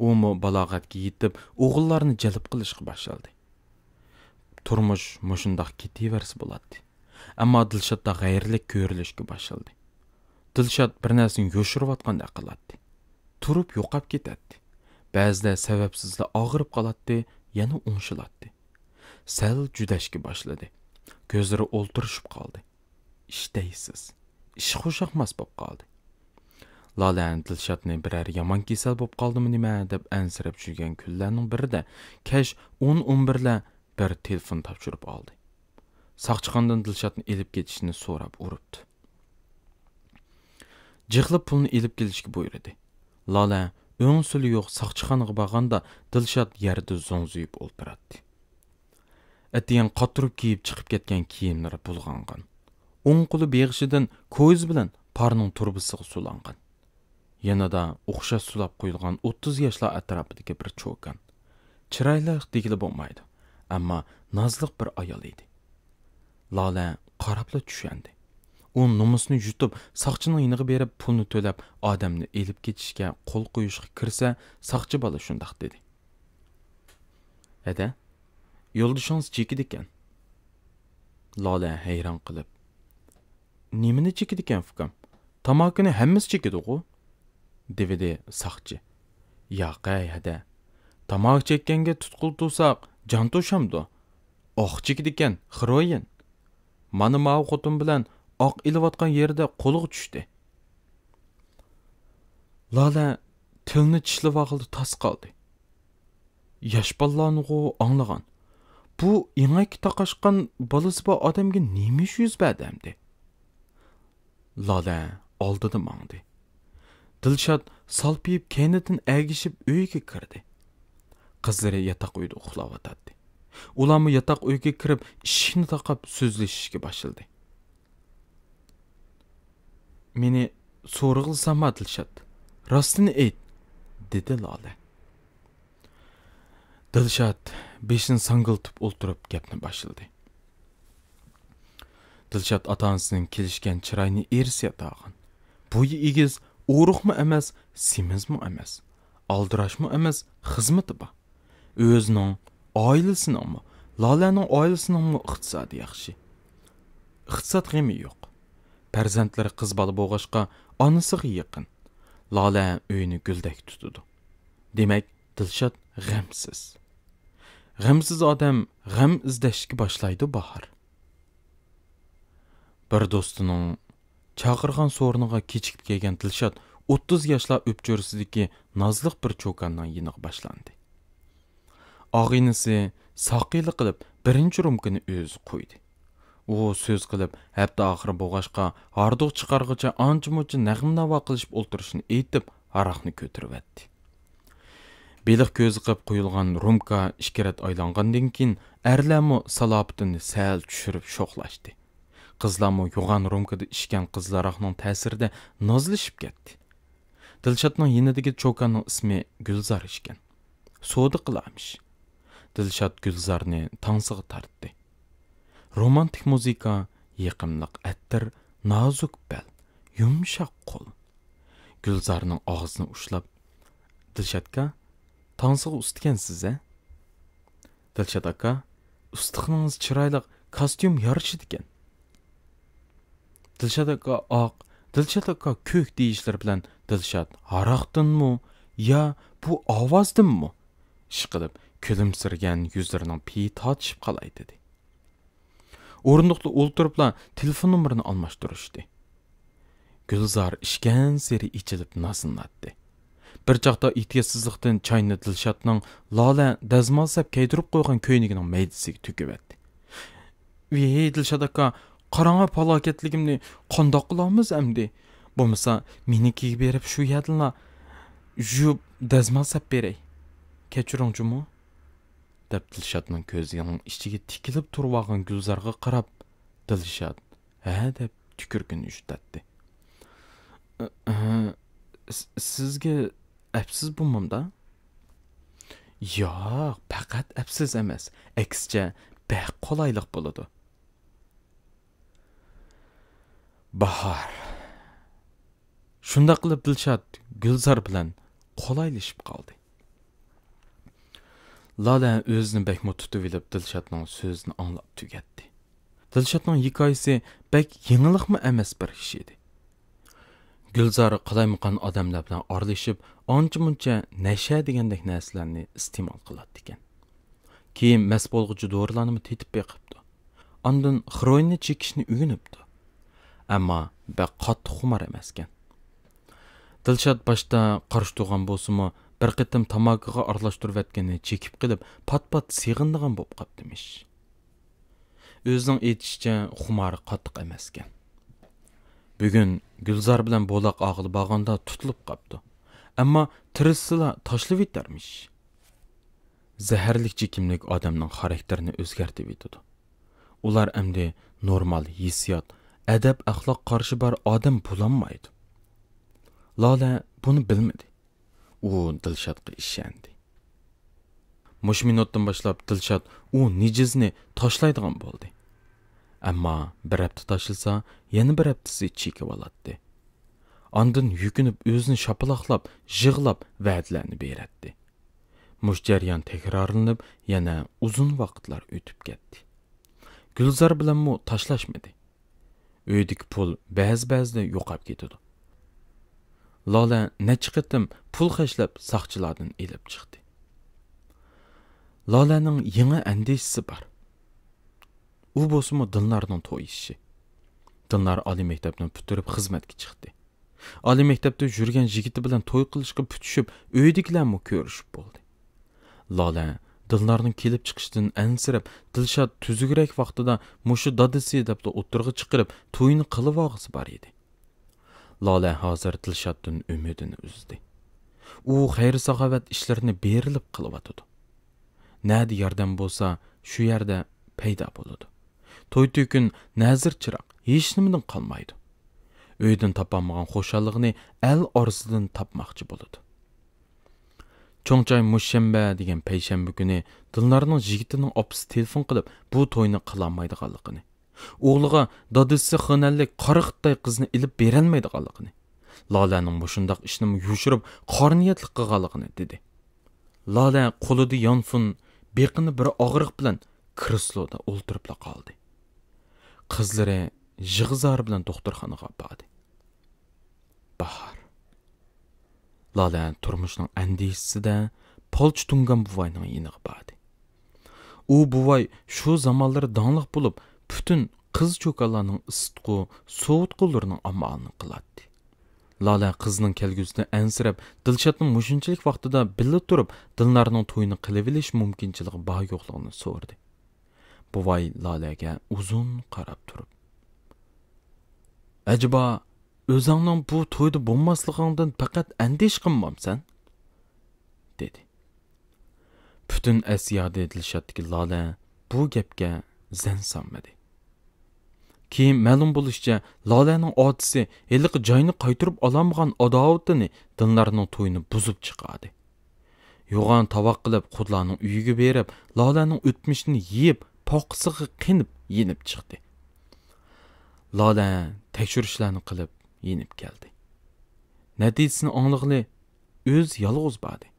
ئۇمۇ بالاغەتكە يېتىپ، ئوغۇللارنى جەلپ قىلىشقا باشلىدى. تۇرمۇش مۇشۇنداق كېتىۋەرسە بولاتتى. ئەمما دىلشاتتا غەيرىيلىك كۆرۈلۈشكە باشلىدى. دىلشات بىر نەرسىنى يوشۇرۇۋاتقاندەك قىلاتتى. تۇرۇپ يوقاپ كېتەتتى. بەزىدە سەۋەبسىزلا ئاغرىپ قالاتتى، يەنە ئوڭشىلاتتى. سەل جۈدەشكە باشلىدى. كۆزلىرى ئولتۇرۇشۇپ قالدى. ئىشتەيسىز، ئىشخۇش ئاقماس بولۇپ قالدى. لالە دىلشاتنى بىرەر يامان كېسەل بولۇپ قالدىمۇ نېمە دەپ ئەنسىرەپ يۈرگەن كۈنلەرنىڭ بىرىدە كەچ ئون، ئون بىرلەر بىر تېلېفون تاپشۇرۇپ ئالدى. ساقچىخانىدىن دىلشاتنى ئېلىپ كېتىشنى سوراپ ئۇرۇپتۇ. جىقلاپ پۇلنى ئېلىپ كېلىشكە بۇيرۇدى. لالە ئۆڭ سولى يوق ساقچىخانىغا بارغاندا، دىلشات يەردە زوڭزىيىپ ئولتۇراتتى. ئەتىگەن قاتۇرۇپ كىيىپ چىقىپ كەتكەن كىيىملىرى بۇلغانغان. ئوڭ قولى بېغىشىدىن كويزا بىلەن پارنىڭ تۇرۇبىسىغا سۇلانغان. يېنىدا ئوخشاش سۇلاپ قويۇلغان ئوتتۇز ياشلار ئەتراپىدىكى بىر چوكان. چىرايلىق دېگىلى بولمايدۇ، ئەمما نازلىق بىر ئايال ئىدى. لالە قاراپلا چۈشەندى. ئۇ نومۇسىنى يۇتۇپ، ساقچىنىڭ يېنىغا بېرىپ، پۇلنى تۆلەپ، ئادەمنى ئېلىپ كېتىشكە قول قويۇشقا كىرسە، ساقچى بالا شۇنداق دېدى: «ھەدە، يولدىشىڭىز چېكىدىكەن.» لالە ھەيران قېلىپ: «نېمىنى چېكىدىكەن، ئۇكام؟ تاماكىنى ھەممىسى چېكىدىغۇ؟» دېۋىدى ساقچى. «ياق ھەي، ھەدە. تاماكا چەككەنگە تۇتقىلى تۇرساق، جان توشامدۇ؟ ئاق چېكىدىكەن، خروئىن. مانا ماۋۇ خوتۇن بىلەن ئاق ئېلىۋاتقان يېرىدە قولىغا چۈشتى.» لالە تىلىنى چىشلىۋالغىلى تاس قالدى. ياش بالىلارنىغۇ ئاڭلىغان. بۇ ئېڭەككە تاقاشقان بالىسى بار ئادەمگە نېمە ئىش يۈز بەردى ئەمدى؟ لالە ئالدىدا ماڭدى. دىلشات سالپىيىپ كەينىدىن ئەگىشىپ ئۆيگە كىردى. قىزلىرى ياتاق ئۆيدە ئۇخلاۋاتاتتى. ئۇلارمۇ ياتاق ئۆيگە كىرىپ، ئىشىكنى تاقاپ سۆزلىشىشكە باشلىدى. «مېنى سورىغىلى سالما، دىلشات. راستىنى ئېيت»، دېدى لالە. دىلشات بېشىنى ساڭگىلىتىپ ئولتۇرۇپ گەپنى باشلىدى. دىلشات ئاتا-ئانىسىنىڭ كېلىشكەن چىرايىنى ئىرسىيەت ئالغان. بويى ئېگىز، ئورۇقمۇ ئەمەس، سېمىزمۇ ئەمەس، ئالدىراشمۇ ئەمەس، خىزمىتى بار. ئۆزىنىڭ، ئائىلىسىنىڭمۇ، لالەنىڭ ئائىلىسىنىڭمۇ ئىقتىسادى ياخشى. ئىقتىساد غېمى يوق. پەرزەنتلىرى قىز بالا بولغاچقا، ئانىسىغا يېقىن. لالە ئۆيىنى گۈلدەك تۇتىدۇ. دېمەك، دىلشات غەمسىز. غەمسىز ئادەم غەم ئىزدەشكە باشلايدۇ، باھار. بىر دوستىنىڭ چاقىرغان سورۇنىغا كېچىكىپ كەلگەن دىلشات ئوتتۇز ياشلار ئۆپچۆرىسىدىكى نازلىق بىر چوكاننىڭ يېنىغا باشلاندى. ئاغىنىسى ساقىيلىق قىلىپ، بىرىنچى رومكىنى ئۆزى قۇيدى. ئۇ سۆز قىلىپ، ھەپتە ئاخىرى بولغاچقا، ھاردۇق چىقارغۇچە ئانچە-مۇنچە نەغمە-ناۋا قىلىشىپ ئولتۇرۇشنى ئېيتىپ، ھاراقنى كۆتۈرۈۋەتتى. بېلىق كۆزى قىلىپ قويۇلغان رومكا ئىككى رەت ئايلانغاندىن كېيىن، ئەرلەرمۇ سالاپىتىنى سەل چۈشۈرۈپ شوخلاشتى. قىزلارمۇ يوغان رومكىدا ئىچكەن قىزىل ھاراقنىڭ تەسىرىدە نازلىشىپ كەتتى. دىلشاتنىڭ يېنىدىكى چوكاننىڭ ئىسمى گۈلزار ئىكەن. سودا قىلارمىش. دىلشات گۈلزارنى تانسىغا تارتتى. رومانتىك مۇزىكا، يېقىملىق ئەتىر، نازۇك بەل، يۇمشاق قول. گۈلزارنىڭ ئاغزىنى ئۇشلاپ، «دىلشاتكا، تانسىغا ئۇستىكەنسىز ھە؟» «دىلشات ئاكا، ئۇستىخىنىڭىز چىرايلىق، كاستيۇم يارىشىدىكەن.» «دىلشات ئاكا ئاق، دىلشات ئاكا كۆك» دېيىشلىرى بىلەن دىلشات ھاراقتىنمۇ يا بۇ ئاۋازدىنمۇ ئىشقىلىپ، كۈلۈمسىرىگەن يۈزلىرىنىڭ پېيى تارتىشىپ قالاي دېدى. ئورۇندۇقتا ئولتۇرۇپلا تېلېفون نومۇرىنى ئالماشتۇرۇشتى. گۈلزار ئىچكەنسېرى ئېچىلىپ نازلىناتتى. بىر چاغدا ئېھتىياتسىزلىقتىن چاينى دىلشاتنىڭ لالە دەزمال سەپ كەيدۈرۈپ قويغان كۆينىكىنىڭ مەيدىسىگە تۆكۈۋەتتى. «ۋىي، دىلشات ئاكا، قاراڭا پالاكەتلىكىمنى قانداق قىلامىز ئەمدى؟ بولمىسا مېنىڭكىگە بېرىپ شۇ يەردىنلا يۇيۇپ دەزمال سەپ بېرەي. كەچۈرۈڭ جۇمۇ.» دەپ دىلشاتنىڭ كۆزىنىڭ ئىچىگە تىكىلىپ تۇرۇۋالغان گۈلزارغا قاراپ، دىلشات «ھە» دەپ تۈكۈرۈكىنى يۇتاتتى. «ئە، ئە، س-، سىزگە ئەپسىز بولمامدا؟» «ياق، پەقەت ئەپسىز ئەمەس، ئەكسىچە بەك قولايلىق بولىدۇ.» باھار. شۇنداق قىلىپ دىلشات گۈلزار بىلەن قولايلىشىپ قالدى. لالە ئۆزىنى بەكمۇ تۇتۇۋېلىپ دىلشاتنىڭ سۆزىنى ئاڭلاپ تۈگەتتى. دىلشاتنىڭ ھېكايىسى بەك يېڭىلىقمۇ ئەمەس بىر ئىش ئىدى. گۈلزار قالايمىقان ئادەملەر بىلەن ئارىلىشىپ، ئانچە-مۇنچە نەشە دېگەندەك نەرسىلەرنى ئىستېمال قىلاتتىكەن. كېيىن مەست بولغۇچى دورىلارنىمۇ تېتىپ بېقىپتۇ. ئاندىن خروئىننى چېكىشنى ئۆگىنىپتۇ. ئەمما بەك قاتتىق خۇمار ئەمەسكەن. دىلشات باشتا قارشى تۇرغان بولسىمۇ، بىر قېتىم تاماكىغا ئارىلاشتۇرۇۋەتكىنىنى چېكىپ قېلىپ، پات-پات سېغىنىدىغان بولۇپ قاپتىمىش. ئۆزىنىڭ ئېيتىشىچە، خۇمارى قاتتىق ئەمەسكەن. بۈگۈن گۈلزار بىلەن بولاق ئاغىلى بارغاندا تۇتۇلۇپ قاپتۇ. ئەمما تىرىشسىلا تاشلىۋېتەرمىش. زەھەرلىك چېكىملىك ئادەمنىڭ خاراكتېرىنى ئۆزگەرتىۋېتىدۇ. ئۇلار ئەمدى نورمال ھېسسىيات، ئەدەپ-ئەخلاق قارىشى بار ئادەم بولالمايدۇ. لالە بۇنى بىلمىدى. ئۇ دىلشاتقا ئىشەندى. مۇشۇ مىنۇتتىن باشلاپ دىلشات ئۇ نىجىزنى تاشلايدىغان بولدى. ئەمما بىر ھەپتە تاشلىسا، يەنە بىر ھەپتىسى چېكىۋالاتتى. ئاندىن يۈكۈنۈپ ئۆزىنى شاپىلاقلاپ، يىغلاپ ۋەدىلەرنى بېرەتتى. مۇشۇ جەريان تەكرارلىنىپ، يەنە ئۇزۇن ۋاقىتلار ئۆتۈپ كەتتى. گۈلزار بىلەنمۇ تاشلاشمىدى. ئۆيدىكى پۇل بەزى-بەزىدە يوقاپ كېتىدۇ. لالە نەچچە قېتىم پۇل خەجلەپ ساقچىلاردىن ئېلىپ چىقتى. لالەنىڭ يېڭى ئەندىشىسى بار. ئۇ بولسىمۇ دىلنارنىڭ توي ئىشى. دىلنار ئالىي مەكتەپنى پۈتتۈرۈپ خىزمەتكە چىقتى. ئالىي مەكتەپتە يۈرگەن يىگىتى بىلەن توي قىلىشقا پۈتۈشۈپ، ئۆيدىكىلەرمۇ كۆرۈشۈپ بولدى. لالە دىلنارنىڭ كېلىپ چىقىشىدىن ئەنسىرەپ، دىلشات تۈزۈكرەك ۋاقتىدا مۇشۇ دادىسى دەپلا ئوتتۇرىغا چىقىرىپ، تويىنى قىلىۋالغۇسى بار ئىدى. لالە ھازىر دىلشاتتىن ئۈمىدىنى ئۈزدى. ئۇ خەير-ساخاۋەت ئىشلىرىنى بېرىلىپ قىلىۋاتىدۇ. نەدە ياردەم بولسا، شۇ يەردە پەيدا بولىدۇ. توي-تۆكۈن، نەزىر-چىراغ، ھېچنېمىدىن قالمايدۇ. ئۆيدىن تاپالمىغان خۇشاللىقىنى ئەل ئارىسىدىن تاپماقچى بولىدۇ. چوڭچاي مۇشەنبە دېگەن پەيشەنبە كۈنى دىلنارنىڭ يىگىتىنىڭ ئاپىسى تېلېفون قىلىپ، بۇ توينى قىلالمايدىغانلىقىنى، ئوغلىغا دادىسى خېنەنلىك قارا خىتاي قىزنى ئېلىپ بېرەلمەيدىغانلىقىنى، لالەنىڭ مۇشۇنداق ئىشنىمۇ يوشۇرۇپ، قارا نىيەتلىك قىلغانلىقىنى دېدى. لالە قولىدا يانفون، بېقىنى بىر ئاغرىق بىلەن كرېسلودا ئولتۇرۇپلا قالدى. قىزلىرى يىغا-زار بىلەن دوختۇرخانىغا باردى. باھار. لالە تۇرمۇشنىڭ ئەندىشىسىدە پالچى تۇڭگان بوۋاينىڭ يېنىغا باردى. ئۇ بوۋاي شۇ زامانلىرى داڭلىق بولۇپ، پۈتۈن قىز-چوكانلارنىڭ ئىسسىتقۇ، سوۋۇتقۇلىرىنىڭ ئامالىنى قىلاتتى. لالە قىزنىڭ كەلگۈسىدىن ئەنسىرەپ، دىلشاتنىڭ مۇشۇنچىلىك ۋاقتىدا بىللە تۇرۇپ، دىلنارنىڭ تويىنى قىلىۋېلىش مۇمكىنچىلىكى بار-يوقلۇقىنى سورىدى. بوۋاي لالەگە ئۇزۇن قاراپ تۇرۇپ، ئەجەبا، ئۆزۈڭنىڭ بۇ تويدا بولماسلىقىڭدىن پەقەت ئەندىشە قىلمامسەن؟ دېدى. پۈتۈن ئەس-يادى دىلشاتتىكى لالە بۇ گەپكە زەن سالمىدى. كېيىن مەلۇم بولۇشىچە، لالەنىڭ ئاتىسى ھېلىقى جاينى قايتۇرۇپ ئالالمىغان ئاداۋىتىنى دىلنارنىڭ تويىنى بۇزۇپ چىقاردى. يوغان تاۋاق قىلىپ، قۇدلارنىڭ ئۆيىگە بېرىپ، لالەنىڭ ئۆتمۈشىنى يېيىپ، پاقىسىغا قېنىپ يېنىپ چىقتى. لالە تەكشۈرۈشلەرنى قىلىپ يېنىپ كەلدى. نەتىجىسىنى ئاڭلىغىلى ئۆزى يالغۇز باردى.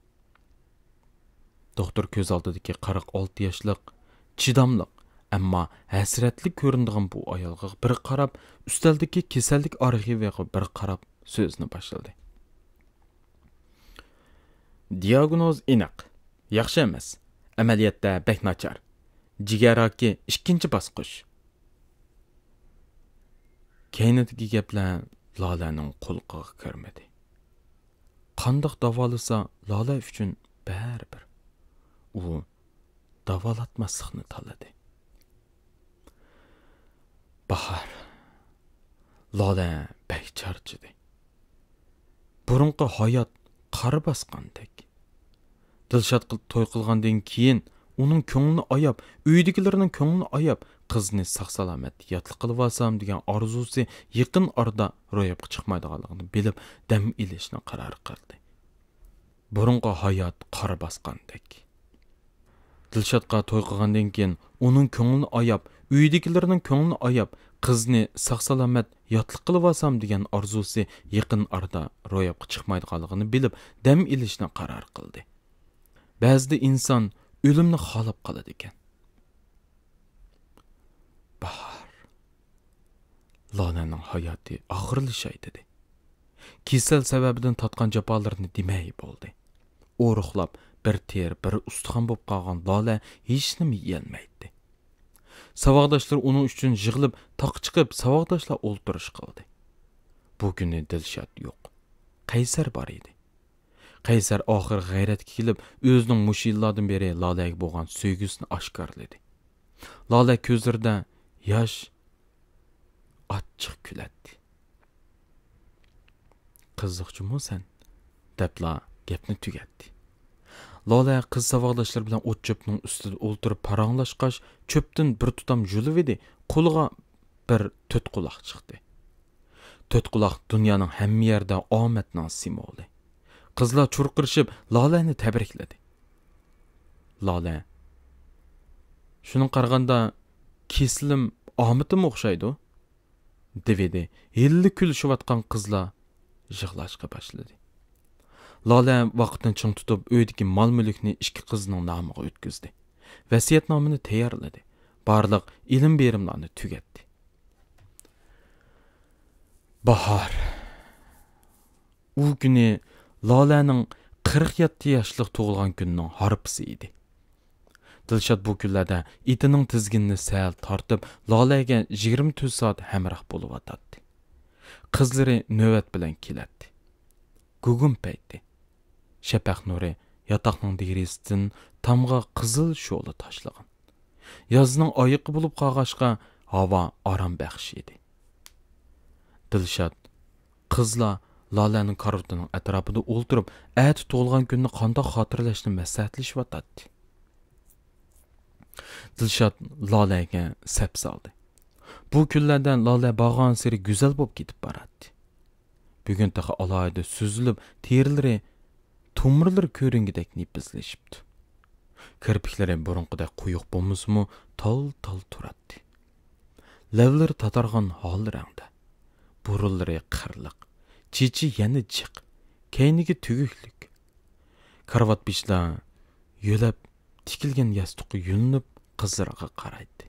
دوختۇر كۆز ئالدىدىكى قىرىق ئالتە ياشلىق، چىداملىق، ئەمما ھەسرەتلىك كۆرۈنىدىغان بۇ ئايالغا بىر قاراپ، ئۈستەلدىكى كېسەللىك ئارخىۋىغا بىر قاراپ سۆزىنى باشلىدى. دىياگنوز ئېنىق. ياخشى ئەمەس. ئەمەلىيەتتە بەك ناچار. جىگەر راكى ئىككىنچى باسقۇچ. كەينىدىكى گەپلەر لالەنىڭ قۇلىقىغا كىرمىدى. قانداق داۋالىسا لالە ئۈچۈن بەرىبىر. ئۇ داۋالاتماسلىقنى تاللىدى. باھار. لالە بەك چارچىدى. بۇرۇنقى ھايات قار باسقاندەك. دىلشات قىل-، توي قىلغاندىن كېيىن ئۇنىڭ كۆڭلىنى ئاياپ، ئۆيدىكىلەرنىڭ كۆڭلىنى ئاياپ، قىزنى ساق-سالامەت ياتلىق قىلىۋالسام دېگەن ئارزۇسى يېقىن ئارىدا روياپقا چىقمايدىغانلىقىنى بىلىپ، دەم ئېلىشنى قارار قىلدى. بۇرۇنقى ھايات قار باسقاندەك. دىلشاتقا توي قىلغاندىن كېيىن ئۇنىڭ كۆڭلىنى ئاياپ، ئۆيدىكىلەرنىڭ كۆڭلىنى ئاياپ، قىزنى ساق-سالامەت ياتلىق قىلىۋالسام دېگەن ئارزۇسى يېقىن ئارىدا روياپقا چىقمايدىغانلىقىنى بىلىپ، دەم ئېلىشنى قارار قىلدى. بەزىدە ئىنسان ئۆلۈمنى خالاپ قالىدىكەن. باھار. لالەنىڭ ھاياتى ئاخىرلىشاي دېدى. كېسەل سەۋەبىدىن تارتقان جاپالىرىنى دېمەي بولدى. ئورۇقلاپ، بىر تېرە، بىر ئۇستىخان بولۇپ قالغان لالە ھېچنېمە يېيەلمەيتتى. ساۋاقداشلىرى ئۇنىڭ ئۈچۈن يىغىلىپ، تاغقا چىقىپ، ساۋاقداشلار ئولتۇرۇش قىلدى. بۇ كۈنى دىلشات يوق. قەيسەر بار ئىدى. قەيسەر ئاخىرى غەيرەتكە كېلىپ، ئۆزىنىڭ مۇشۇ يىللاردىن بېرى لالەگە بولغان سۆيگۈسىنى ئاشكارىلىدى. لالە كۆزلىرىدە ياش ئاچچىق كۈلەتتى. «قىزىقچىمۇ سەن؟» دەپلا گەپنى تۈگەتتى. لالە قىز ساۋاقداشلىرى بىلەن ئوت-چۆپنىڭ ئۈستىدە ئولتۇرۇپ پاراڭلاشقاچ، چۆپتىن بىر تۇتام يۇلۇۋىدى، قولىغا بىر تۆت قۇلاق چىقتى. تۆت قۇلاق دۇنيانىڭ ھەممە يەردە ئامەتنىڭ سىمۋولى. قىزلار چۇرقىرىشىپ لالەنى تەبرىكلىدى. لالە: «شۇنىڭغا قارىغاندا كېسىلىم ئامىتىمۇ ئوخشايدۇ» دېۋىدى. ھېلىلا كۈلۈشۈۋاتقان قىزلار يىغلاشقا باشلىدى. لالە ۋاقىتنى چىڭ تۇتۇپ، ئۆيدىكى مال-مۈلۈكنى ئىككى قىزنىڭ نامىغا ئۆتكۈزدى. ۋەسىيەتنامىنى تەييارلىدى. بارلىق ئېلىم-بېرىملارنى تۈگەتتى. باھار. ئۇ كۈنى لالەنىڭ قىرىق يەتتە ياشلىق تۇغۇلغان كۈنىنىڭ ھارپىسى ئىدى. دىلشات بۇ كۈنلەردە ئېتىنىڭ تىزگىنىنى سەل تارتىپ، لالەگە يىگىرمە تۆت سائەت ھەمراھ بولۇۋاتاتتى. قىزلىرى نۆۋەت بىلەن كېلەتتى. گۇگۇم پەيتى. شەپەق نۇرى ياتاقنىڭ دېرىزىسىدىن تامغا قىزىل شولا تاشلىغان. يازنىڭ ئايىقى بولۇپ قالغاچقا، ھاۋا ئارام بەخش ئىدى. دىلشات قىزلار لالەنىڭ كارىۋىتىنىڭ ئەتراپىدا ئولتۇرۇپ، ئەتە تۇغۇلغان كۈننى قانداق خاتىرىلەشنى مەسلىھەتلىشىۋاتاتتى. دىلشات لالەگە سەپ سالدى. بۇ كۈنلەردە لالە بارغانسېرى گۈزەل بولۇپ كېتىپ باراتتى. بۈگۈن تېخى ئالاھىدە سۈزۈلۈپ، تېرىلىرى، تومۇرلىرى كۆرۈنگۈدەك نېپىزلىشىپتۇ. كىرپىكلىرى بۇرۇنقىدەك قويۇق بولمىسىمۇ، تال-تال تۇراتتى. لەۋلىرى تاتارغان ھال رەڭدە. بۇرۇنلىرى قىرلىق، چېچى يەنە جىق، كەينىگە تۈگۈكلۈك. كارىۋات بېشىدا يۆلەپ تىكىلگەن ياستۇققا يۆلىنىپ، قىزلىرىغا قارايتتى.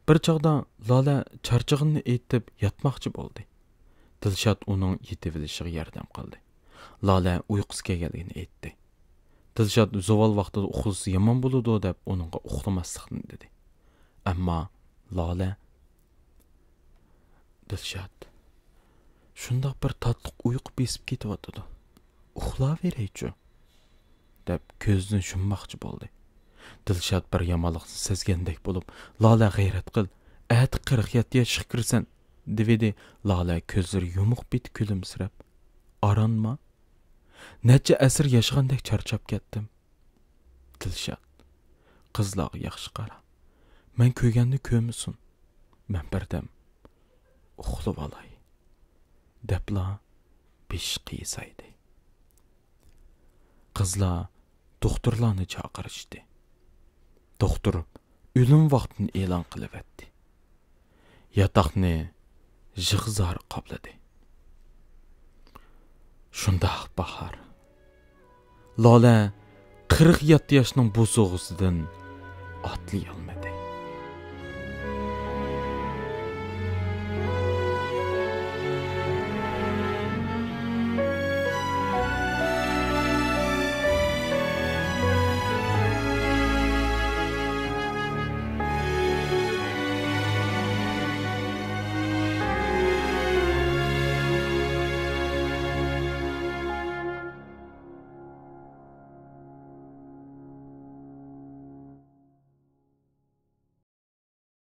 بىر چاغدا لالە چارچىغىنىنى ئېيتىپ ياتماقچى بولدى. دىلشات ئۇنىڭ يېتىۋېلىشىغا ياردەم قىلدى. لالە ئۇيقۇسى كەلگەنلىكىنى ئېيتتى. دىلشات زاۋال ۋاقتىدا ئۇخلىسا يامان بولىدۇ دەپ ئۇنىڭغا ئۇخلىماسلىقنى دېدى. ئەمما لالە: «دىلشات، شۇنداق بىر تاتلىق ئۇيقۇ بېسىپ كېتىۋاتىدۇ. ئۇخلاۋېرەيچۇ؟» دەپ كۆزىنى يۇمماقچى بولدى. دىلشات بىر يامانلىقنى سەزگەندەك بولۇپ: «لالە، غەيرەت قىل، ئەتە قىرىق يەتتە ياشقا كىرىسەن» دېۋىدى. لالە كۆزلىرى يۇمۇق پېتى كۈلۈمسىرەپ: «ئارانما؟ نەچچە ئەسىر ياشىغاندەك چارچاپ كەتتىم.» دىلشات: «قىزلارغا ياخشى قارا. مەن كۆرگەننى كۆرمىسۇن. مەن بىردەم ئۇخلىۋالاي» دەپلا بېشى قىيسايدى. قىزلار دوختۇرلارنى چاقىرىشتى. دوختۇر ئۆلۈم ۋاقتىنى ئېلان قىلىۋەتتى. ياتاقنى يىغا-زار قاپلىدى. شۇنداق باھار. لالە قىرىق يەتتە ياشنىڭ بوسۇغىسىدىن ئاتلىيالمىدى.